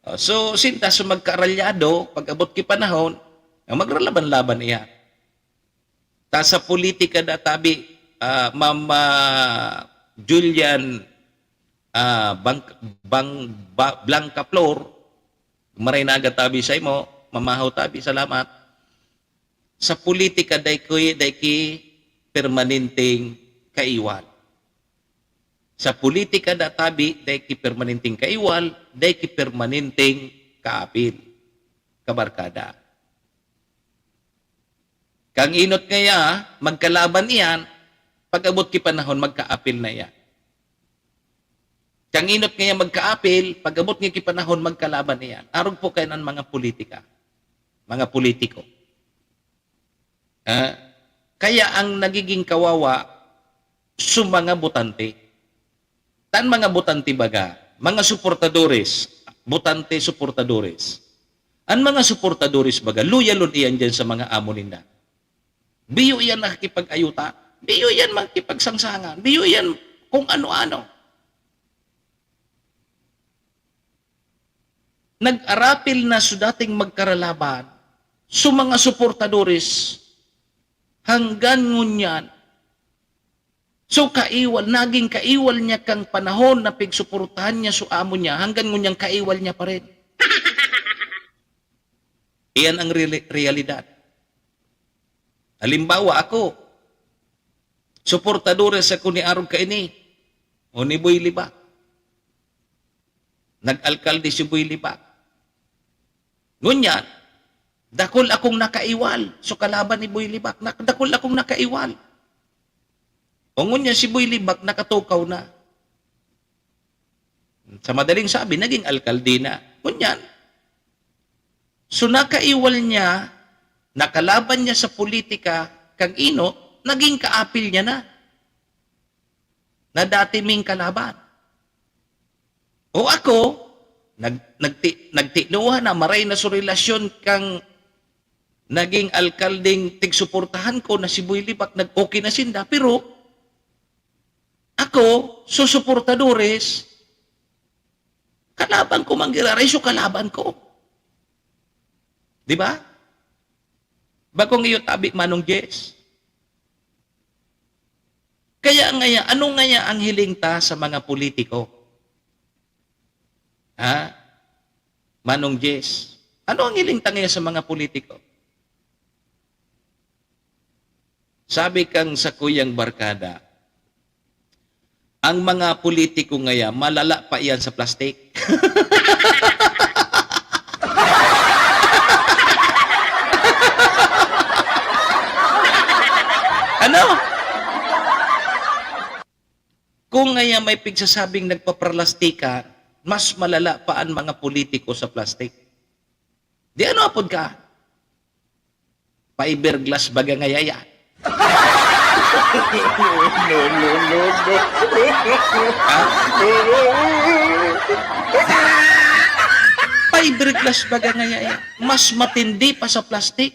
O, so, sinda sa magkaralyado, pag-abot ki panahon, ang magralaban-laban iya. Ta sa politika da tabi, ah, Ma'am, ah, Julian, ah, Bang-, Bang-, Ba-, Blanca Flor, maray na aga tabi sa imo, mamahaw tabi, salamat. Sa politika, dai ki, dai ki permanenteng kaiwal. Sa politika da tabi, dai ki permanenteng kaiwal, dai ki permanenteng kaapil, kabarkada. Kang inot ngaya, magkalaban iyan, pag-abot ki panahon, magkaapil na iyan. Kang inot ngaya magkaapil, pag-abot ngaya ki panahon, magkalaban iyan. Arog po kayan an mga politika, mga politiko. Ah, kaya ang nagiging kawawa, su mga botante. Tan mga botante baga, mga suportadores, botante, suportadores. An mga suportadores baga, loyalon iyan diyan sa mga amo ninda. Biyo iyan nakikipag-ayuta, biyo iyan makikipagsangsangan, biyo iyan kung ano-ano. Nag-arapil na su dating magkaralaban, su mga suportadores, hanggan ngunyan, su kaiwal, naging kaiwal niya kang panahon na pigsuportahan niya su amo niya, hanggan ngunyan kaiwal niya pa rin. Iyan ang reali-, realidad. Halimbawa, ako, suportadores ako ni arog kaini o ni Boy Libak. Nag-alkalde si Boy Libak. Ngunyan, dakul akong nakaiwal. So, kalaban ni Boy Libak, nak-, dakul akong nakaiwal. O ngunyan, si Boy Libak nakatukaw na. Sa madaling sabi, naging alkalde na. Ngunyan, so, nakaiwal niya, nakalaban niya sa politika, kang ino, naging kaapil niya na, na dati ming kalaban. O ako, nag-, nagti-, nagtinuha na, maray na su relasyon kang naging alkaldeng tigsuportahan ko na si Boy Libak, nag-okay na sinda, pero ako, su suportadores, kalaban ko man giraray, su kalaban ko. Di ba? Bakong iyo tabi, Manong Jess. Kaya ngaya, ano ngaya ang hiling ta sa mga politiko? Ha? Manong Jess, ano ang hiling ta ngaya sa mga politiko? Sabi kang sakuyang barkada, ang mga politiko ngaya, malala pa iyan sa plastik. Ano? Kung ngaya may pigsasabing nagpapralastikan, mas malala pa an mga politiko sa plastik. Di ano apod ka? Fiberglass baga ngaya yan. No, no, no, no. Ha? Fiberglass baga ngaya yan. Mas matindi pa sa plastik.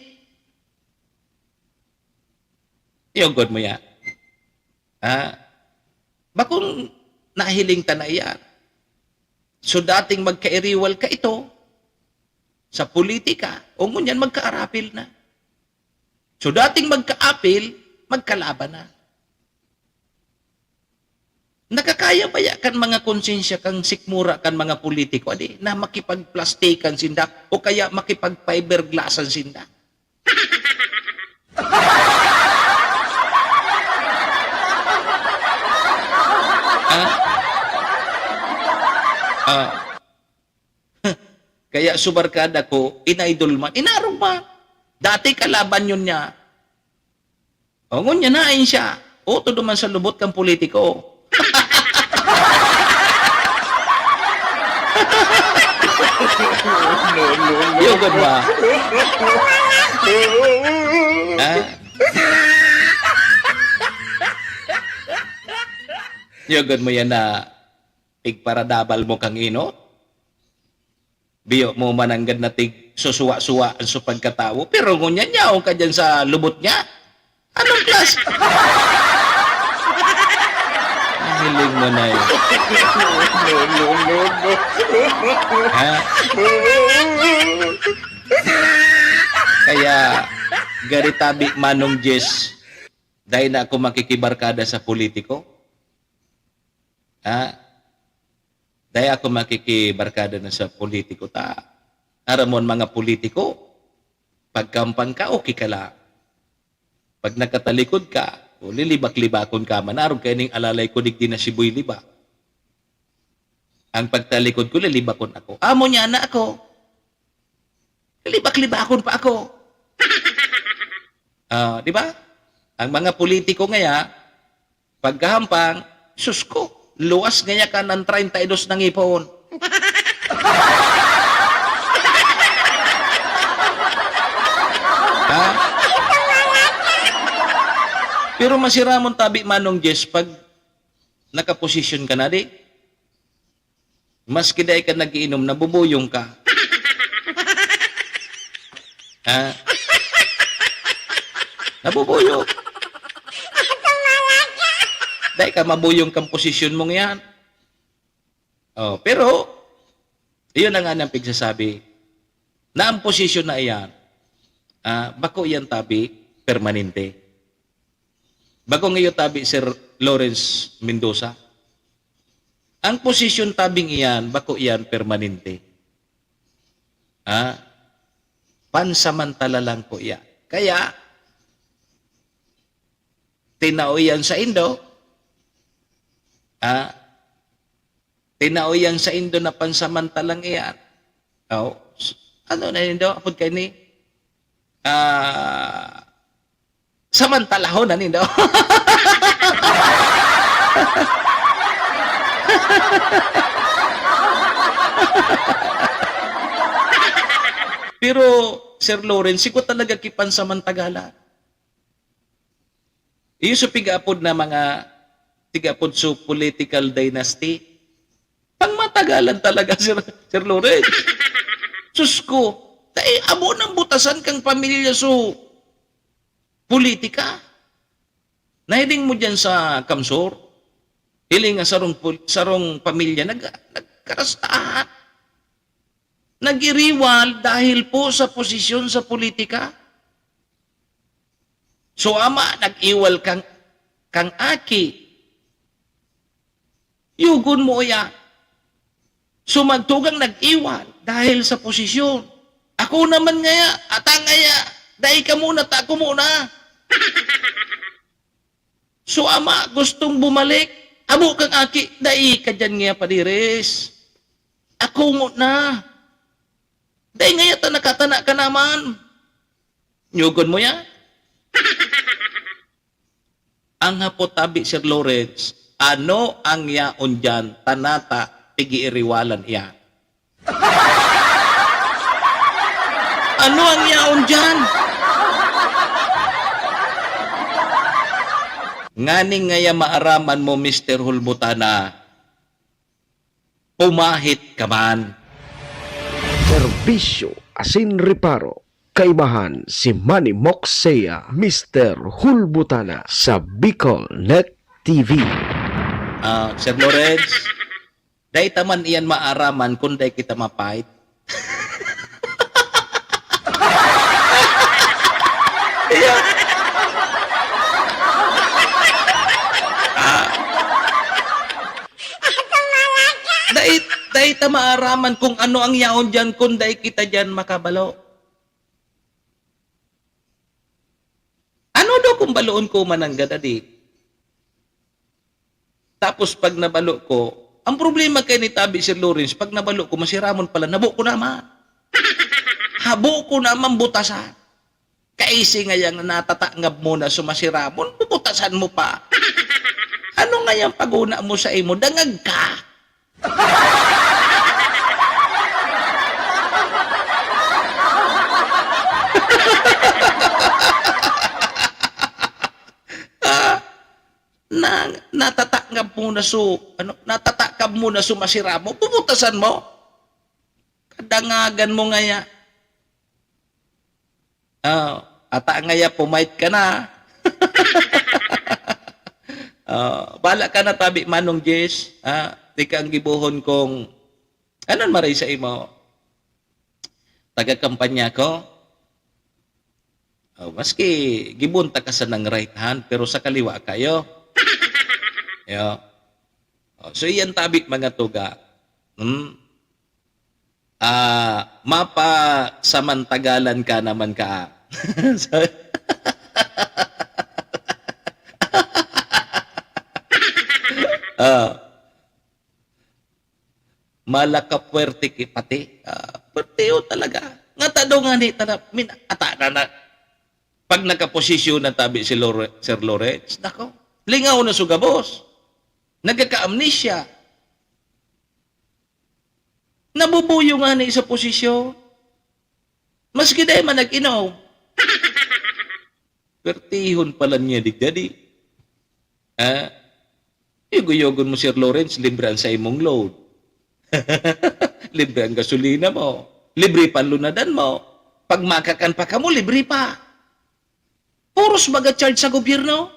Iyugod mo yan. Ha? Bakong nahiling ta na iyan. So, dating magkairiwal ka ito sa politika, o ngunyan magkaarapil na. So, dating magkaapil, magkalaban na. Nakakaya baya kan mga konsensya kang sikmura kan mga politiko, adi, na makipagplastikan sinda o kaya makipag-fiberglassan sinda? Ah? Ah. Kaya su barkada ko, in-idol man, inarog man. Dati kalaban yun niya. O, ngunyan na, ayon siya. Utod naman sa lubot kan politiko. Yun gud ba? Ha? Yun gud mo yan na tigparadabal mo kang inot? Biyo mo mananggad na tig susuwa-suwa an su pagkatawo, pero ngunyan yaon ka diyan sa lubot niya. Anong klase? Hiling mo na yun. No, no, no, no. Ha? Kaya, gari tabi, Manong Jess, dai na ako makikibarkada sa politiko. Ha? Dai ako makikibarkada na sa politiko ta. Aram mo an mga politiko, pagkampang ka, okay ka lang. Pag nakatalikod ka, o lilibak-libakon ka man, arog kaining alalay ko digdi na siboy liba. Ang pagtalikod ko, lilibakon ako. Amo niya na ako. Lilibak-libakon pa ako. Ah, di ba? Ang mga politiko ngaya, pagkahampang, sus ko, luwas ngaya ka ng treinta y dos na ngipon. Ha? Pero masiramon tabi, Manong Jess, pag nakaposisyon ka na, di? Maski dai ka nag-iinom, nabubuyong ka. Ha? Nabubuyong. Dai ka mabuyong kang posisyon mong yan. Oh, pero, iyon na nga nang pigsasabi, na ang posisyon na iyan, ah, bako iyan tabi permanente. Bako ngayon tabi, Sir Lawrence Mendoza. Ang posisyon tabing iyan, bako iyan permanente. Ah, pansamantala lang po iyan. Kaya, tinao iyan sa indo, ah, tinao iyan sa indo na pansamantalang iyan. Oh, s-, ano na nindo? Apod kaini? Ah, samantalahon na nindo. Pero, Sir Lawrence, sigo talaga ki pansamantagalan. Iyo sa pigaapod na mga tigaapod so political dynasty. Pangmatagalan talaga, Sir, Sir Lawrence. Sus ko, dai amo nang butasan kang pamilya so politika. Nahiling mo diyan sa Kamsor? Hiling nga sarong pol-, sarong pamilya nag-, nagkarastahan. Nag-iriwal dahil po sa posisyon sa politika. So, ama, nag-iwal kang, kang aki. Yugon mo iya. So, magtugang nag-iwal dahil sa posisyon. Ako naman ngaya, ata ngaya, dai ka muna, ta ako muna. So, ama gustong bumalik. Amo kang aki, dai ka diyan ngaya padiris. Ako nguna. Dai ngaya ta nakatana ka naman. Nyugon mo yan? Ang hapot tabi, Sir Lawrence, ano ang yaon diyan, tanata, pig-iiriwalan iyan? Ano ang yaon diyan? Nganing ngaya maaraman mo, Mister Hulbutana, pumahit ka man. Serbisyo asin reparo. Kaibahan si Manny Moxea, Mister Hulbutana sa Bicol Net T V. Ah, Sir Lawrence, dai ta man iyan maaraman kun dai kita mapait. Iya. Ah. Dai, dai ta maaraman kung ano ang yaon diyan kun dai kita diyan makabalo. Ano daw kung baloon ko mananggad, adi? Tapos pag nabalo ko, ang problema kay ni tabi, Sir Lawrence, pag nabalo ko, masiramon pala, nabo ko naman. Habo ko naman butasan. Kaisi ngayang natatangab mo na sumasiramon, bubutasan mo pa. Ano ngayang paguna mo sa imo? Dangag ka! Ah, na, natatangab mo na su-, ano, natatakab mo na sumasiramon, bubutasan mo? Kadangagan mo ngaya. Ah, ata ngaya pumait ka na. Ah, bala ka na tabi, Manong Jess, ah, di ka ang gibohon kung anon maray sa imo. Taga-kampanya ko. Oh, maski gibunta ka sa nang right hand, pero sa kaliwa kayo. Yo. Oh, so iyan tabi, mga tuga. Hmm? Ah, mapasamantagalan ka naman ka. So, ah, malakapuwerte ki pati. Ah, puwerteho talaga. Nga tado nga ni tana-, min-, ata na na, pag nakaposisyon na tabi si Lore-, Sir Lawrence, nako, lingaw na su gabos. Nagkaka-amnesia. Nabubuyo ngani sa posisyon. Maski dai man nag-inom. Pertihon pala niya digdi. Ah? Yugo-yugon mo, Sir Lawrence, libre ang sa imong load. Libre ang gasolina mo. Libre pa lunadan mo. Pag makakan pa kamo, libre pa. Puros baga charge sa gobyerno.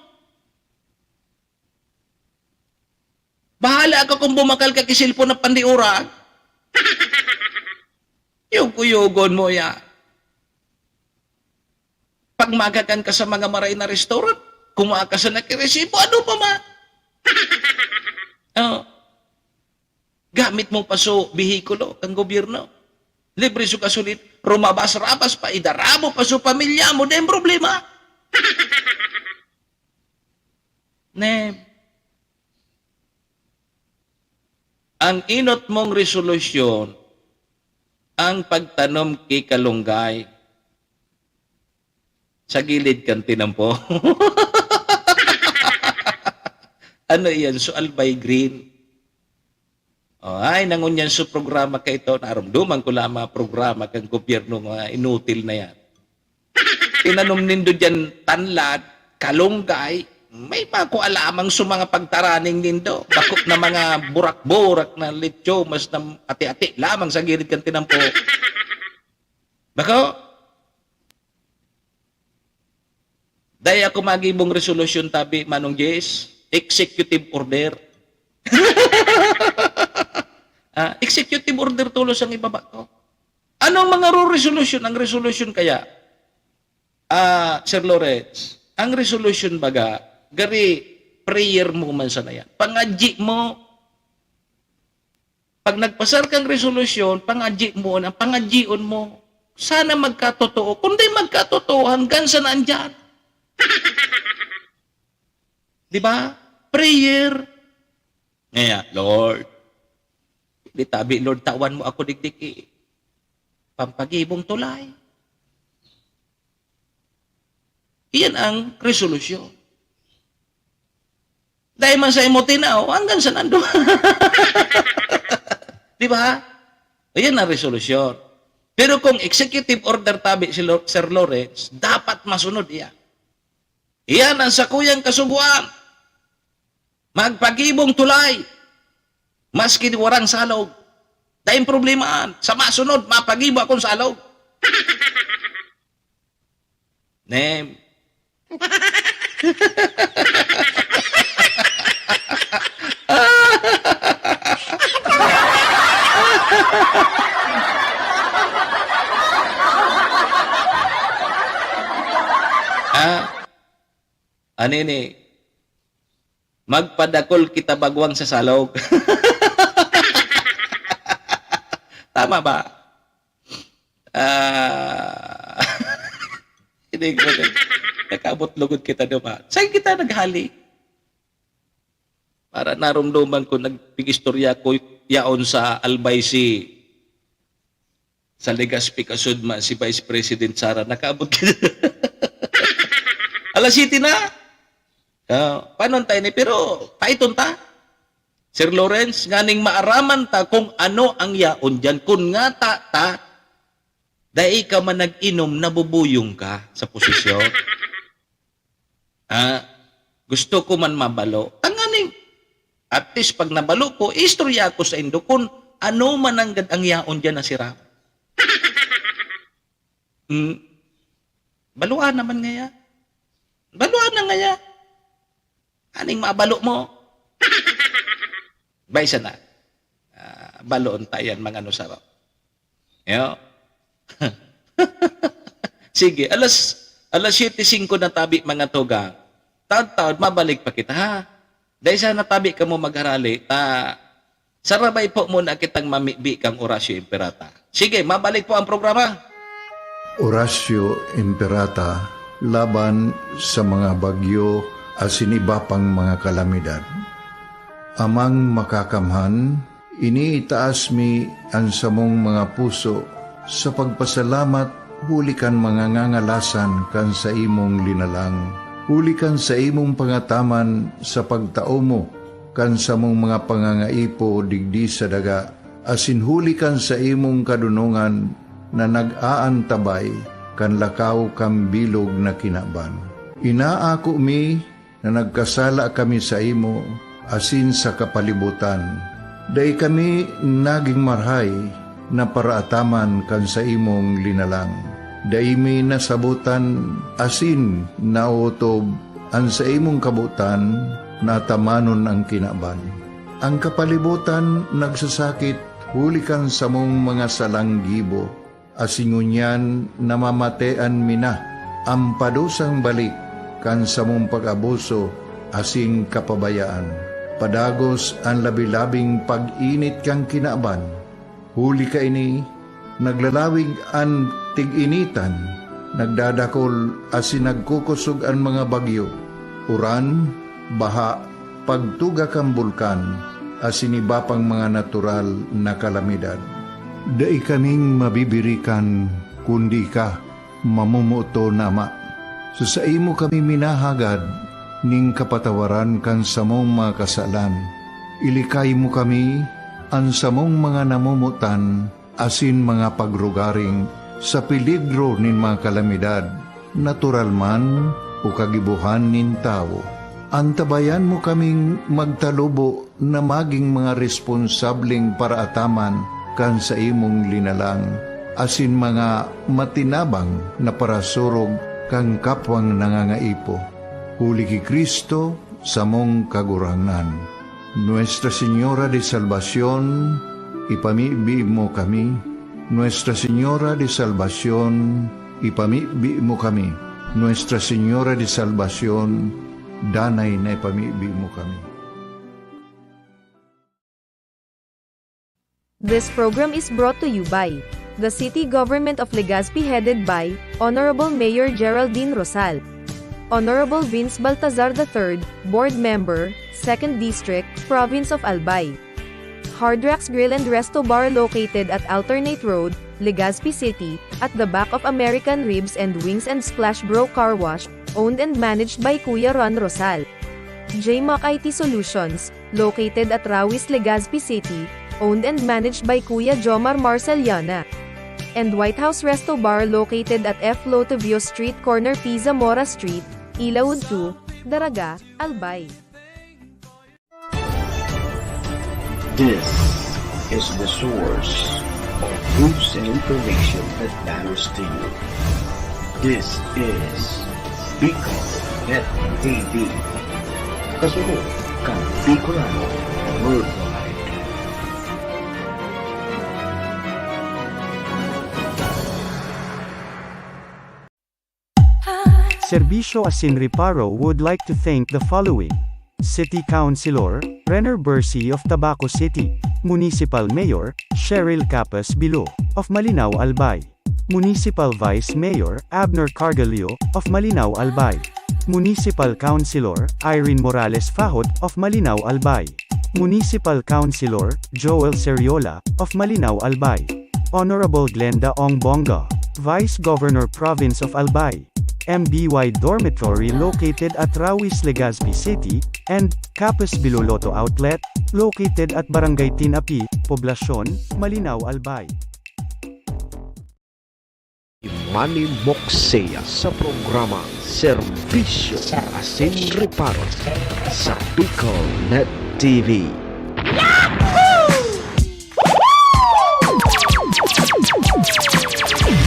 Bahala ka kung bumakal ka ki cellphone na pandiurag. Yugo-yugon mo ya. Pag magakan ka sa mga maray na restaurant, kumuha ka sa nakiresibo, ano pa man? Oh. Gamit mo pa so behikulo kang gobyerno. Libre so gasolin, rumabas-rabas pa, idarabo pa so pamilya mo, dai problema. Nem. Ang enot mong resolusyon, ang pagtanom ki kalunggay sa gilid kan tinampo. Ano iyan? So, Albay Green. Oh, ay, nangunyan so programa ka ito. Narumduman ko lang mga programa kan gobyerno nga inutil na yan. Tinanom nindo diyan tanlad, kalunggay, may makua lamang sa mga pagtaraning nindo. Bako na mga burak-burak na litsomas na ati-ati lamang sa gilid kan tinampo. Bako? Dai ako magibong resolusyon tabi, Manong Jess. Executive order. Ah, executive order tulos ang ibaba ko. Anong mga ro-, resolusyon? Ang resolusyon kaya, ah, Sir Lawrence, ang resolusyon baga, gari prayer mo man sana yan. Pangadyi mo, pag nagpasar kang resolusyon, pangadyi mo na, pangadyion mo. Sana magkatotoo. Kung di magkatotoo, hanggang saan andyan? Di ba? Prayer. Ngaya, Lord, di tabi, Lord, tawan mo ako digdi ki pampagibong tulay. Iyan ang resolusyon. Dahil man sa imo tinaw, hanggang sa nando. Di ba? Iyan ang resolusyon. Pero kung executive order tabi si Lo-, Sir Lawrence, dapat masunod iyan. Iyan ang sakuyang kasugoan. Magpagibong tulay, maski di warang salog. Daing problema an. Sa masunod, mapagibo akong salog. Nem. Ah, ano ini? Magpadakol kita bagwang sa salog. Tama ba? Ah, hindi ko, nakaabot lugod kita duman. Saan kita naghali? Para narumduman ko, nagpig-istorya ko yaon sa Albay si, sa Legazpi, kasudma si Vice President Sara. Nakaabot kita. Alas siyete na. Ah, paano tayo ni? Pero, paiton ta. Sir Lawrence, nganing maaraman ta kung ano ang yaon diyan. Kun ngata ta, dai ka man nag-inom, nabubuyong ka sa posisyon. Ah, gusto ko man mabalo. Tanganing, at least pag nabalo ko, istorya ko sa indo kun ano man ang gad ang yaon diyan na sira. Hmm. Baluan naman ngaya. Baluan na ngaya. Aning mabalo mo. Bay sana. Ah, baloon ta yan, mga nusaro. Yo. Sige, alas, alas siyete singko na tabi, mga tugang. Taon-taon, mabalik pa kita, ha? Dai sana tabi kamo magharali, ta sarabay po muna kitang mamibi kang Horacio Imperata. Sige, mabalik po ang programa. Horacio Imperata laban sa mga bagyo asin iba pang mga kalamidad. Amang Makakamhan, iniitaas mi an samong mga puso sa pagpasalamat huli kan mga ngangalasan kan saimong linalang, huli kan saimong pangataman sa pagtao mo kan samong mga pangangaipo digdi sa daga, asin huli kan saimong kadonongan na nag-aantabay kan lakaw kan bilog na kinaban. Inaako mi na nagkasala kami saimo asin sa kapalibotan. Dai kami nagin marahay na paraataman kan saimong linalang. Dai mi nasabotan asin naotob an saimong kabotan na atamanon an kinaban. An kapalibotan nagsasakit huli kan samong mga salang gibo, asin ngunyan namamatean mi na an padusang balik kan samong pag-abuso asin kapabayaan. Padagos an labi-labing pag-init kan kinaban. Huli kaini, naglalawig an tig-initan, nagdadakol asin nagkukosog an mga bagyo, uran, baha, pagtuga kan bulkan, asin iba pang mga natural na kalamidad. Dai kaming mabibirikan, kundi ika, mamomoton na Ama. Sa saimo kami minahagad nin kapatawaran kan samong mga kasalan. Ilikay mo kami, an samong mga namomotan, asin mga pagrugaring sa peligro nin mga kalamidad, natural man o kagibohan nin tawo. Antabayan mo kaming magtalubo na magin mga responsableng paraataman kan saimong linalang, asin mga matinabang na parasurog kan kapwang nangangaipo. Huli ki Cristo, samong Kagurangnan. Nuestra Señora de Salvacion, ipamibi mo kami. Nuestra Señora de Salvacion, ipamibi mo kami. Nuestra Señora de Salvacion, danay na ipamibi mo kami. This program is brought to you by the City Government of Legazpi, headed by Honorable Mayor Geraldine Rosal, Honorable Vince Baltazar the third, Board Member, Second District, Province of Albay. Hard Rocks Grill and Resto Bar, located at Alternate Road, Legazpi City, at the back of American Ribs and Wings and Splash Bro Car Wash, owned and managed by Kuya Ron Rosal. J Mac I T Solutions, located at Rawis, Legazpi City, owned and managed by Kuya Jomar Marceliana. And White House Resto Bar, located at F Lotovio Street, corner P Zamora Street, Ilaud two, Daraga, Albay. This is the source of news and information that matters to you. This is Bicol Net T V. Kasunod kan Bicolano Worldwide. Serbisyo asin Reparo would like to thank the following: City Councilor Renner Bercy of Tabaco City, Municipal Mayor Cheryl Capas Bilo of Malinao Albay, Municipal Vice Mayor Abner Cargallo of Malinao Albay, Municipal Councilor Irene Morales Fajot of Malinao Albay, Municipal Councilor Joel Seriola of Malinao Albay, Honorable Glenda Ong Bonga, Vice Governor, Province of Albay, M B Y Dormitory located at Rawis, Legazpi City, and Capas Biloloto Outlet, located at Barangay Tinapi, Poblacion, Malinao, Albay. Manny Moksea sa programa Serbisyo asin Reparo sa Bicol Net T V.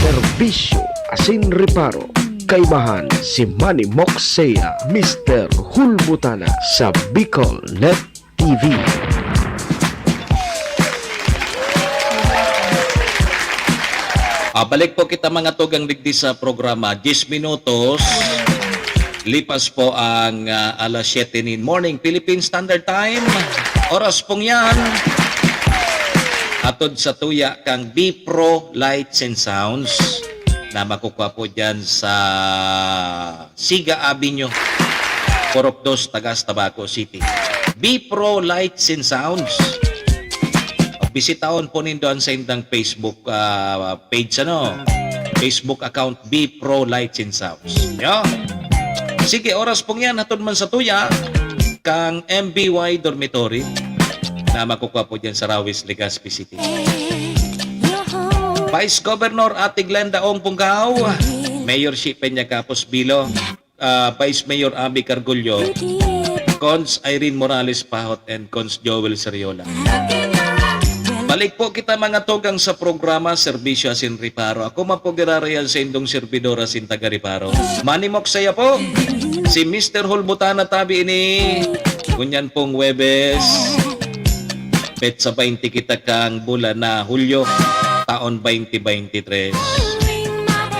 Serbisyo asin Reparo, kaibahan si Manny Moksea, Mister Hulbutana sa Bicol Net T V. Ah, balik po kita, mga tugang, digdi sa programa. Diyes minutos lipas po ang, ah, alas siyete nin morning, Philippine Standard Time. Oras pong yan, atod sa tuya kang B Pro Lights and Sounds na makukuha po dyan sa Siga Avenue, Purok Dos, Tagas, Tabaco City. B Pro Lights and Sounds. Bisitahon po nindo ang saindang Facebook, ah, page, ano? Facebook account, B Pro Lights and Sounds. Yo. Sige, oras pong yan, hatod man sa tuya kang M B Y Dormitory na makukuha po dyan sa Rawis, Legazpi City. Vice Governor Ate Glenda Ong Pungkaw, Mayor Shi Peña Capos Bilo, ah, Vice Mayor Abby Cargullo, Cons Irene Morales Pahot, and Cons Joel Seriola. Balik po kita, mga tugang, sa programa Serbisyo asin Reparo. Ako man po giraray an saindong servidor asin taga-reparo, Manny Moksea po. Si Mister Hulbutana tabi ini, ngunyan pong Huwebes, petsa baynte kita kang bulan na Hulyo, taon baynte baynte tres.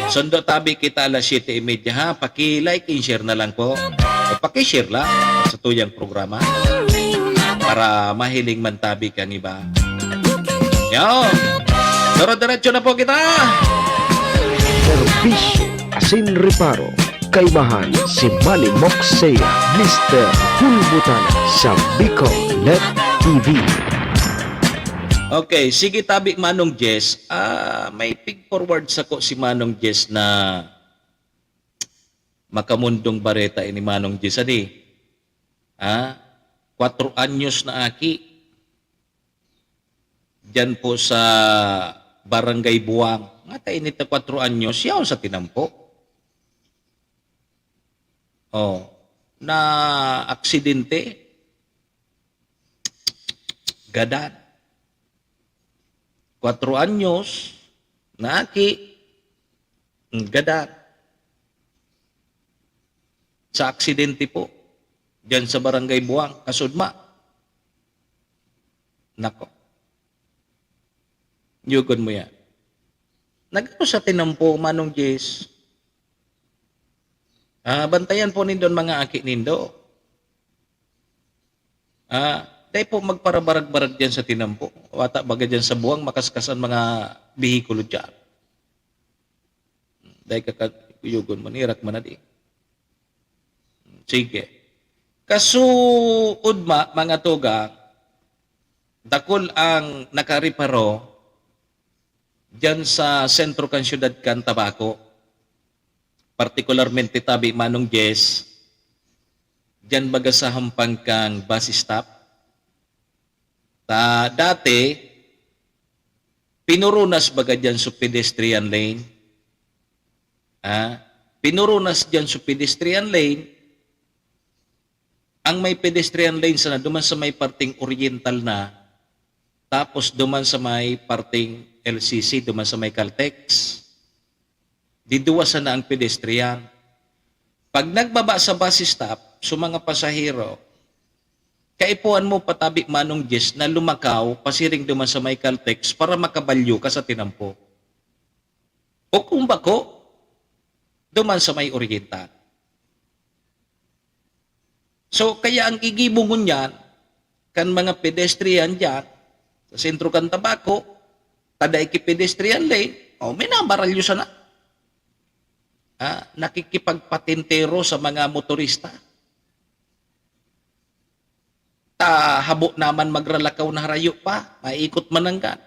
Sundo tabi kita alas siyete y media, ha? Paki-like and share na lang po. O paki-share lang sa tuyang programa para mahiling man tabi kan iba. Yo! Dire-diretso na po kita! Serbisyo asin reparo, kaibahan si Manny Moksea, Mister Hulbutana sa Bicol Net T V. Okay, sige tabi, Manong Jess. Ah, may pig-forward sako si Manong Jess na makamundong bareta ini, Manong Jess, adi. Ah, kwatro anyos na aki. Diyan po sa Barangay Buwang. Nga ta init na kwatro anyos, yaon sa tinampo. Oh, na aksidente. Gadan. Kwatro anyos na aki, gadan. Sa aksidente po, diyan sa Barangay Buwang, Kasudma. Nako. Yugon mo yan. Nagano sa tinampo, Manong Jess? Ah, bantayan po nindo an mga aki nindo. Ah, dai po magparabarag-barag diyan sa tinampo. Wata baga diyan sa Buwang, makaskasan mga behikulo diyan. Dai ka ka-, kuyogon, manirak man na di. Sige. Kasuodma, mga tugang, dakul ang nakareparo diyan sa sentro kan siyudad kan Tabaco. Partikularmente tabi, Manong Jess, diyan baga sa hampang kan bus stop. Ta, dati, pinurunas baga diyan sa pedestrian lane. Ah, pinurunas diyan sa pedestrian lane. Ang may pedestrian lane sana duman sa may parteng oriental na, tapos duman sa may parteng L C C, duman sa may Caltex. Diduwa sana ang pedestrian. Pag nagbaba sa bus stop, so mga pasahero, kaipuhan mo patabi, Manong Jess, na lumakaw pasiring duman sa may Caltex para makabalyo ka sa tinampo. O kung bako, duman sa may Oriental. So, kaya ang igibo ngunyan kan mga pedestrian diyan sa sentro kan Tabaco, ta dai ki pedestrian lane, o, minabaralyo sana. Ah, nakikipagpatintero sa mga motorista. Ta habo naman magralakaw na harayo pa, maikot man nanggan.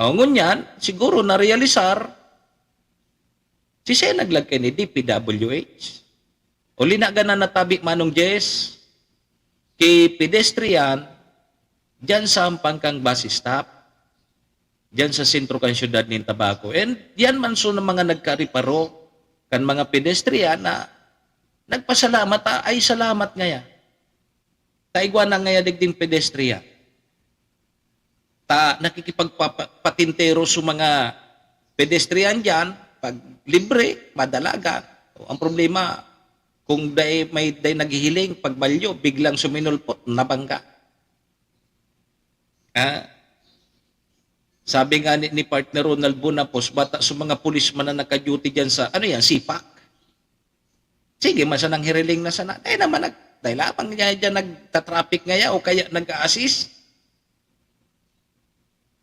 O, ngunyan, siguro narealisar Si siya naglagkay ni D P W H. O linagan na natabi, Manong Jess, ki pedestrian, dyan sa hampang kang bus stop, dyan sa sentro kan siyudad nin Tabaco. And yan man so ng mga nagkariparo kan mga pedestrian na nagpasalamat, ah, ay salamat ngaya. Ta igwa na ngaya digding pedestrian. Ta nakikipagpapa-, patintero sa mga pedestrian diyan, pag libre, madalagan. O, ang problema, kung dai, may dai naghihiling, pag balyo, biglang suminulpot, nabangga. Ah, sabi nga ni, ni Partner Ronald Bonapos, bata sa mga pulis man na naka-duty diyan sa, ano yan, sipak. Sige man sanang hiriling na sana. Dai naman nag-, dai lamang niya diyan nagta-traffic ngaya o kaya nag-a-assist.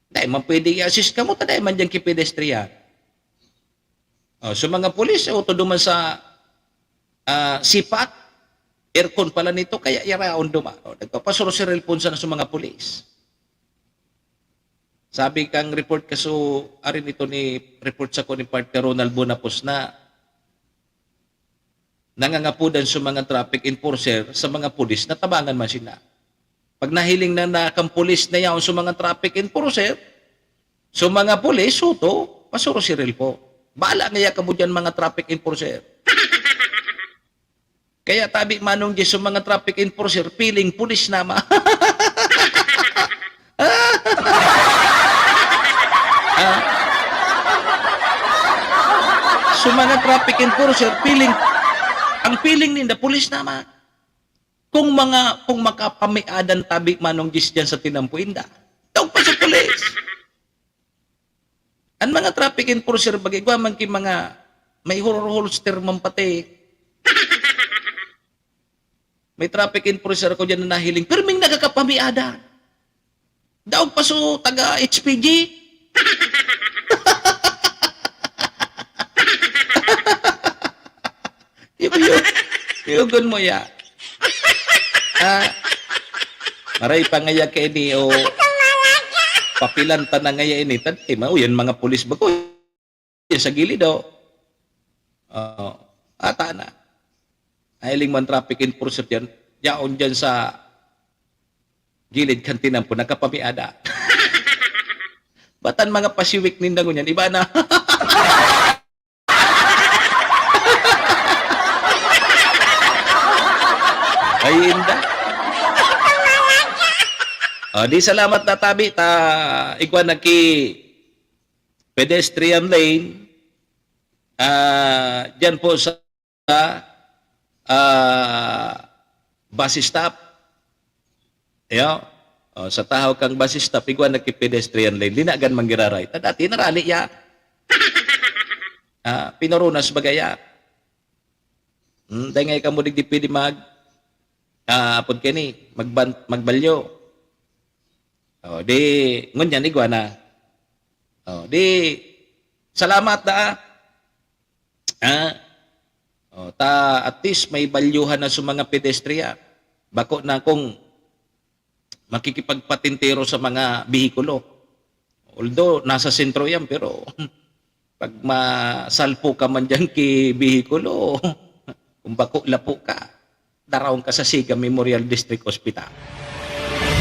Dai man pwede i-assist kamo, ta dai man diyan ki pedestrian. O, so mga pulis, o, to duman sa, ah, sipak, aircon pala nito, kaya yaraon duman. O, nagpapasuro si Relpon sana sa mga pulis. Sabi kang report kaso, ari nito ni report sako ni Partner Ronald Bonapos na nangangapodan sa mga traffic enforcer sa mga pulis na tabangan man sila. Pag nahiling na na kang pulis na yaon sa mga traffic enforcer, sa mga pulis, suto, pasuro si Relpo. Bala ngaya kamo dyan, mga traffic enforcer. Kaya tabi, Manong Jess, sa mga traffic enforcer, feeling pulis na ma-, Ah. Sa mga traffic enforcer, feeling, ang feeling ninda, pulis na ma-, kung mga, kung makapamiadan tabi, Manong Jess, dyan sa tinampo inda, daog pa sa pulis. An mga traffic enforcer, bagay, igwa man ki mga may hol-, holster man pati. May traffic enforcer ako diyan na nahiling, pirming nagkakapamiada. Daog pa so taga H P G. Iyo, iyo. Iyogon mo ya. Ah, maray pa ngaya kaini o papilan ta na ngaya ini. Tad-, eh, mao yan, mga pulis ba ko? Yan sa gilid, oh. Oo. Ata na. Nahiling man traffic enforcer dyan. Yaon dyan sa gilid kan tinampo, nakapamiada. Ba't an mga pasiwik ninda ngunyan? Iba na. Ay, inda. Oh, di salamat na tabi ta igwa na ki pedestrian lane, ah, diyan po sa, ah, bus stop. Yo. Oh, sa tahaw kang bus stop, igwa na ki pedestrian lane. Linagan man giraray. Ta dati narali ya. Ah, pinurunas bagaya. Hmm, dai ngaya kamo digdi pwede mag, ah, apod kani, magban-, magbalyo. Oh, di, ngunyan, igwa na. Oh, di, salamat da, ah. Ah, oh, ta, at least may balyuhan na sa mga pedestrian. Bako na kung makikipagpatintero sa mga behikulo. Although, nasa sentro yan, pero pag masalpo ka man dyan ki behikulo, kung bako lapo ka, daraon ka sa Siga Memorial District Hospital.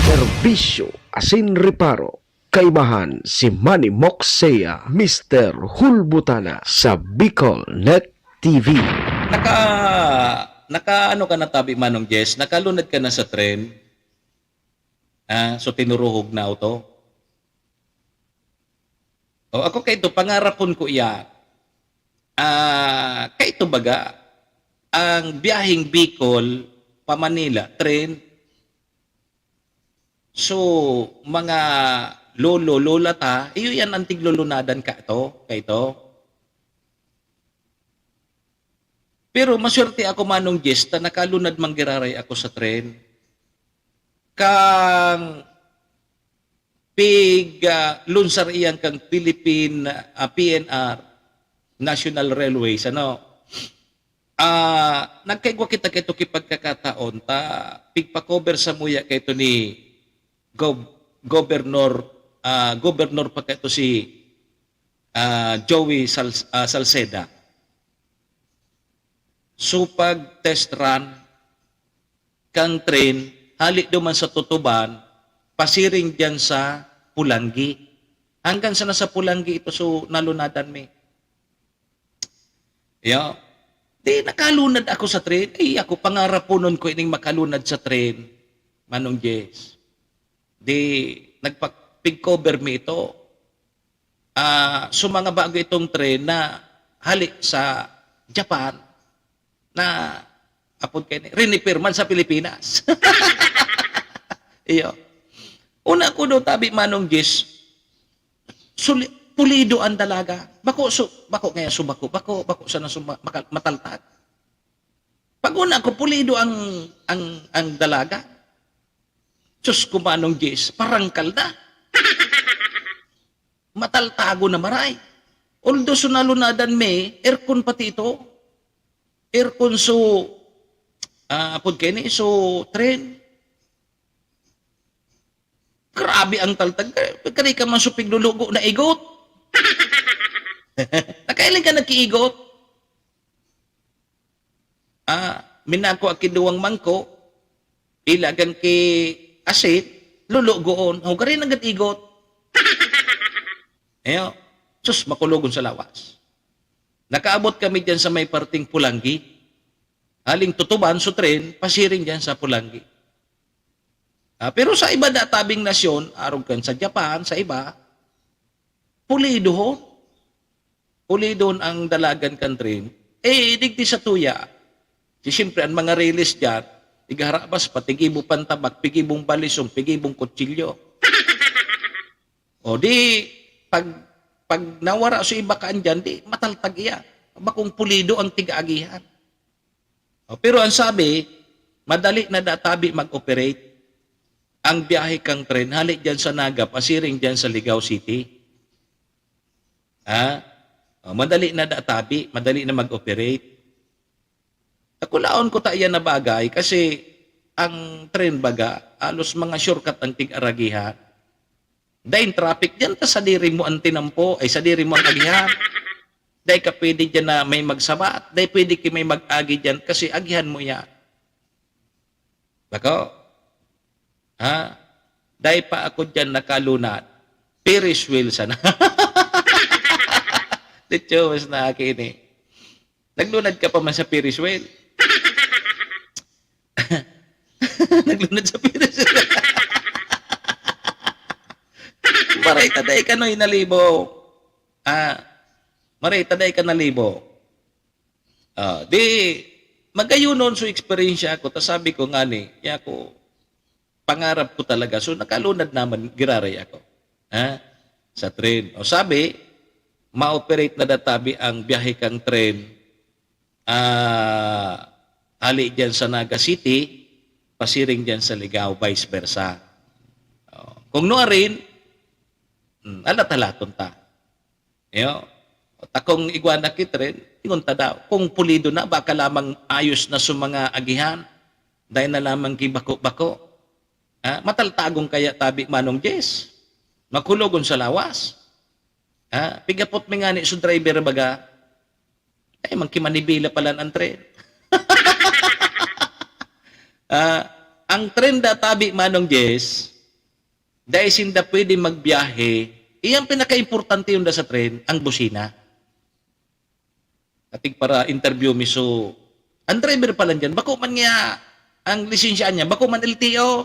Serbisyo asin reparo. Kaibahan si Manny Moxea, Mister Hulbutana sa Bicol Net T V. Naka-, naka-ano ka na tabi, Manong Jess? Nakalunad ka na sa tren? Ah, so tinuruhog na auto? O, ako kaito, pangarapon ko iya. Ah, kaito baga, ang biyaheng Bicol pa Manila, tren. So, mga lolo, lola ta, iyo yan ang tiglulunadan ka to, kaito. Pero maswerte ako, Manong Jess, ta nakalunad man giraray ako sa tren. Kang pig, ah, lunsar iyan kang Philippine, ah, P N R, National Railways, ano. Ah, nagkaigwa kita kaito ki pagkakataon ta pigpa-cover samuya kaito ni Gob-, Gobernor, ah, Gobernor pa kaito si, ah, Joey Sal-, ah, Salceda. So, pag test run, kan tren, hali duman sa Tutuban, pasiring diyan sa Pulanggi. Hanggang sa nasa Pulanggi ito, so nalunadan mi. Yo. Di nakalunad ako sa tren. Ay, ako, pangaraponon ko ining makalunad sa tren, Manong Jess. Di nagpa-, pig-cover mi ito. Ah, so mga bago itong tren na hali sa Japan na apod kay ni, rinipirman sa Pilipinas. Iyo. Una ko daw tabi, Manong Jis, suli-, pulido ang dalaga. Bako, su-, bako ngayon, subako, bako, bako sana suma-, maka-, mataltag. Pag una ko, pulido ang, ang, ang dalaga. Sus ko, Manong Jis, parangkal na. Mataltago na maray. Although so nalunadan mi, aircon pati ito. Aircon so, ah, apod kaini, so tren. Grabe ang taltag. Kani ka man so piglulugo na igot. Nakailing ka nagkiigot. Ah, minako aki duwang mangko, ilagan ki asin, lulugoon, hugarin agad igot. Ayo, sus, makulogon sa lawas. Nakaabot kami diyan sa may parting Pulanggi. Haling Tutuban, so tren, pasiring diyan sa Pulanggi. Ah, pero sa iba da tabing nasyon, arog kan sa Japan, sa iba, pulidohon. Pulidon ang dalagan kan tren. Eh, digdi sa tuya. Di siyempre, ang mga rilis diyan, igaharabas pa, tigibo pantabak, pigibong balisong, pigibong kutsilyo. O di, pag, pag nawara so iba kaan diyan, di mataltag iya. Bakong pulido ang tig-aagihan. O, pero ang sabi, madali na da tabi mag-operate ang biyahe kang tren hali diyan sa Naga, pasiring diyan sa Ligao City. Ha? O, madali na da tabi, madali na mag-operate. Nakulaon ko ta iyan na bagay kasi ang tren baga, alos mga shortcut ang tig-aragihan. Daing traffic diyan, ta sadiri mo ang tinampo, ay sadiri mo ang agihan. Dai ka pwede diyan na may magsabat, dai pwede ki may mag-agi diyan kasi agihan mo yan. Bako? Ha? Dai pa ako diyan nakalunad. Ferris wheel sana. Dicho, mas na aki ini. Naglunad ka pa man sa Ferris wheel. Naglunad sa Ferris wheel. Maray ta dai ka, no, inalibo. Ah, maray ta dai ka nalibo. Ah, di, magayunon so eksperyensya ko, ta sabi ko ngani, ya ko, pangarap ko talaga. So, nakalunad naman, giraray ako. Ha? Sa tren. O sabi, ma-operate na databi ang biyahe kang tren, ah, hali diyan sa Naga City, pasiring diyan sa Ligao, vice versa. O, kung nuarin, hmm, alat-alaton ta. Iyo. Takong igwa na ki tren, ingon ta daw. Kung pulido na, baka lamang ayos na sa mga agihan. Dai na lamang ki bako-bako. Ha? Mataltagon kaya tabi, Manong Jess? Makulogon sa lawas. Ha? Pigapot mi ngani so driver baga. Ay, mangkimanibila palan ang tren. Ah, ang tren da tabi, Manong Jess, dai sinda pwede magbiyahe. Iyang pinakaimportante yun da sa tren, ang busina. Atig para interview mi, so, ang driver pala dyan, bako man niya, ang lisensya niya, bako man L T O.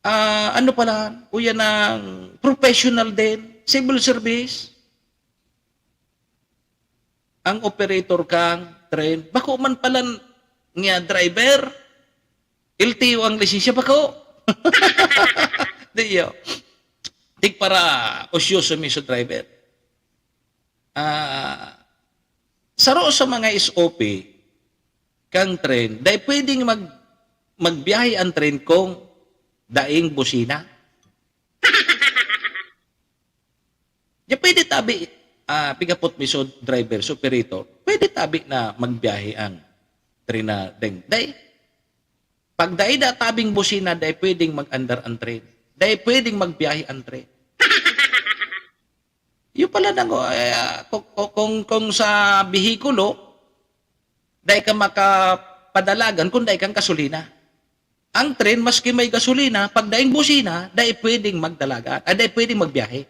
Ah, ano pala, uya ng professional din, civil service. Ang operator kang tren, bako man pala niya driver, L T O ang lisensya, bako. Di yo. Tig para osyoso mi sa driver. Ah, saro sa mga S O P kang tren, dai pwedeng mag-, magbiyahe ang tren kung daing busina. Di pwede tabi, ah, pigapot mi so driver, so operator, pwede tabi na magbiyahe ang tren na deng. Dai, pag dai da tabing busina, dai pwedeng mag-andar ang tren. Dai pwedeng magbiyahe ang tren. Yung pala nang, eh, ah, kung, kung, kung, kung sa behikulo, dai ka makapadalagan kung dai kang gasolina. Ang tren, maski may gasolina, pag daing busina, dai pwedeng magdalagan, ah, dai pwedeng magbiyahe.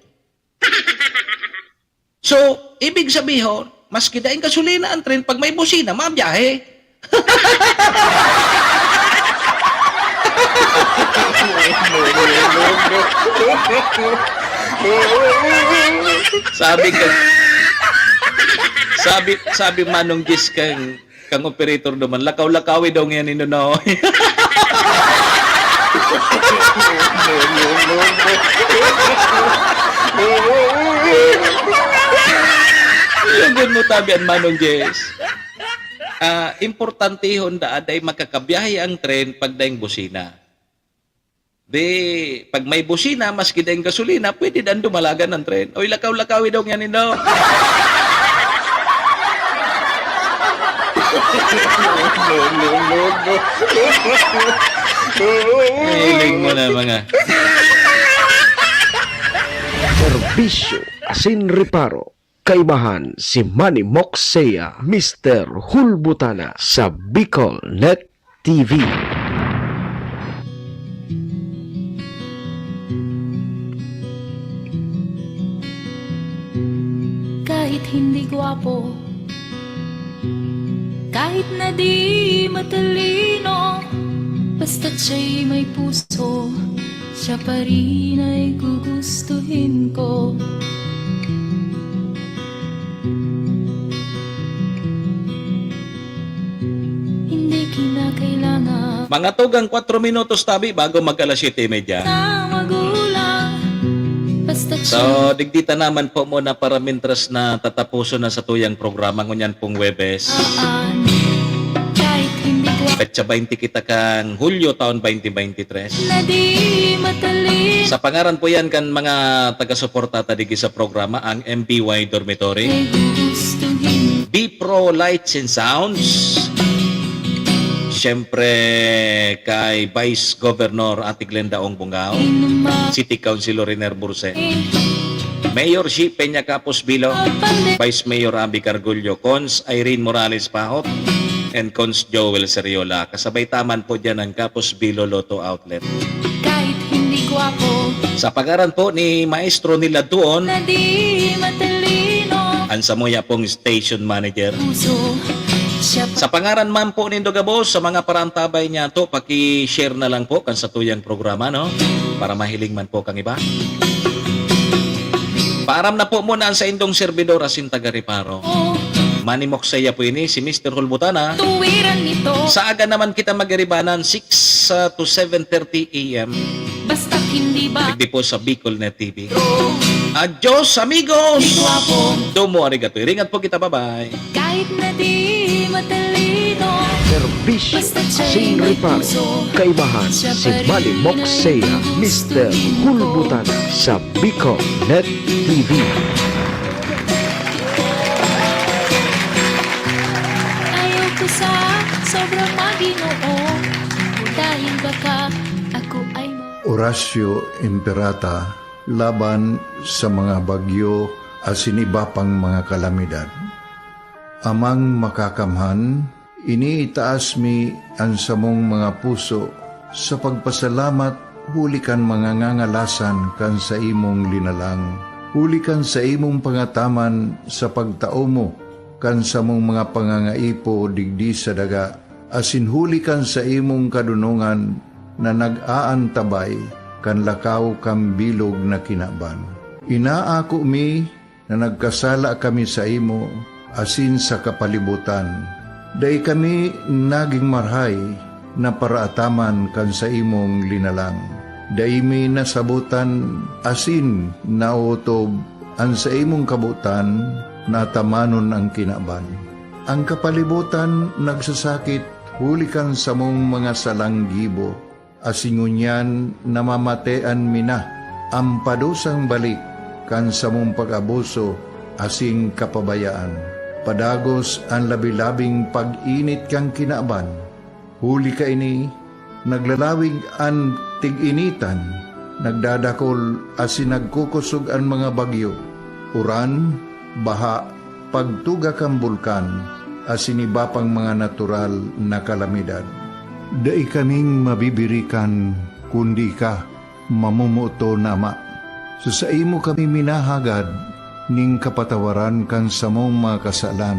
So, ibig sabihon, maski daing gasolina ang tren, pag may busina, mabiyahe. Sabi ka, sabi, sabi Manong Jis kang, kang operator duman, lakaw-lakawi daw ngayon, ino na, oh. Lugod mo tabi an Manong Jess. Ah, importantehon daa dai makakabiyahe ang tren pag daing busina. Di, pag may busina, maski daing gasolina, pwede dan dumalagan ang tren. Oy, lakaw-lakawi daw ngayon, no? Hiling mo na, mga. Serbisyo asin reparo. Kaibahan si Manny Moksea, Mister Hulbutana sa Bicol Net T V. Kahit hindi gwapo, kahit na di matalino, basta't siya'y may puso, siya pa rin ay gugustuhin ko. Hindi kinakailangan Mga tugang kwatro minutos tabi bago mag alas siyete y media. Na magulang, basta So, digdi ta naman po muna para mintras na tatapuson na sa tuyang programa ngunyan pong Huwebes. Saan, kahit hindi ko Petsa baynte kita kang Hulyo taon baynte baynte tres. Na di matalino. Sa pangaran po yan kan mga taga-suporta ta digi sa programa, ang M B Y Dormitory. Ay gugustuhin. B Pro Lights and Sounds. Siyempre, kay Vice Governor Ate Glenda Ong Bungao, City Councilor Riner Burse, Mayor Shi Peña Capos Bilo, Vice Mayor Abby Cargullo, Cons Irene Morales Pahot, and Cons Joel Seriola. Kasabay taman po dyan ang Capos Bilo Lotto Outlet. Kahit hindi gwapo. Sa pangaran po ni Maestro Nila Duon, Na di matalino. Ang samuya pong station manager. Puso, siya pa. Sa pangaran man po nindo gabos, sa mga parantabay niya to, paki-share na lang po kan satuyang programa, no? Para mahiling man po kang iba. Paaram na po muna ang saindong servidor asin taga-reparo. Manny Moksea po ini, si Mister Hulbutana. Tuwiran nito. Sa aga naman kita magiribanan, six, ah, to seven thirty A M. Basta't hindi ba Digdi po sa Bicol Net T V. Adios, amigos! Di gwapo. Domo arigato. Iringat po kita, bye-bye. Kahit na di matalino. Serbisyo Basta't siya'y asin may reparo. Puso. Kaibahan Siya si pa rin Manny ang Moksea, gusto Mister ko. Hulbutana sa Bicol Net T V. Ayaw ko sa sobrang maginoo, dahil baka ako ay ma- Horacio Imperata laban sa mga bagyo asin iba pang mga kalamidad. Amang Makakamhan, iniitaas mi an samong mga puso sa pagpasalamat huli kan mga ngangalasan kan saimong linalang, huli kan saimong pangataman sa pagtao mo kan samong mga pangangaipo digdi sa daga, asin huli kan saimong kadonongan na nag-aantabay kan lakaw kan bilog na kinaban. Inaako mi na nagkasala kami saimo asin sa kapalibotan. Dai kami nagin marahay na paraataman kan saimong linalang. Dai mi nasabotan asin naotob an saimong kabotan na atamanon an kinaban. An kapalibotan nagsasakit huli kan samong mga salang gibo. Asin ngunyan namamatean mi na an padusang balik kan samong pag-abuso asin kapabayaan. Padagos an labi-labing pag-init kan kinaban. Huli kaini, naglalawig an tig-initan, nagdadakol asin nagkukosog an mga bagyo. uran, baha, pagtuga kan bulkan, asin iba pang mga natural na kalamidad. Dai kaming mabibirikan kundi ika, mamomoton na Ama. Sa saimo kami minahagad ning kapatawaran kan samong mga kasalan.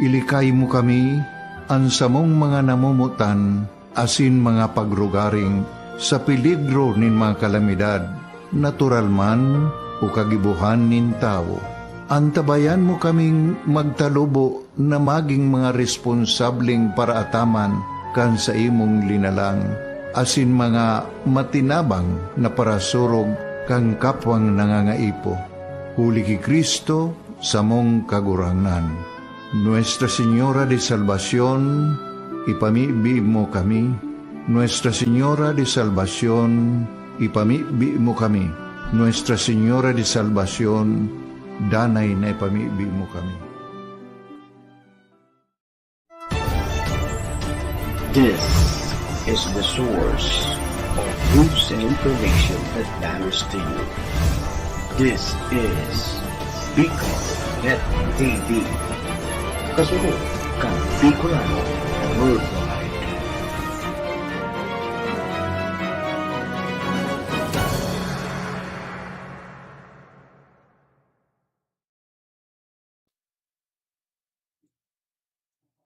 Ilikay mo kami, an samong mga namomotan, asin mga pagrugaring sa peligro nin mga kalamidad, natural man o kagibohan nin tawo. Antabayan mo kaming magtalubo na magin mga responsableng paraataman kan saimong linalang, asin mga matinabang na parasurog kan kapwang nangangaipo. Huli ki Cristo, samong Kagurangnan. Nuestra Señora de Salvacion, ipamibi mo kami. Nuestra Señora de Salvacion, ipamibi mo kami. Nuestra Señora de Salvacion, danay na ipamibi mo kami. This is the source of news and information that matters to you. This is Bicol Net T V. Kasunod kan Bicolano Worldwide.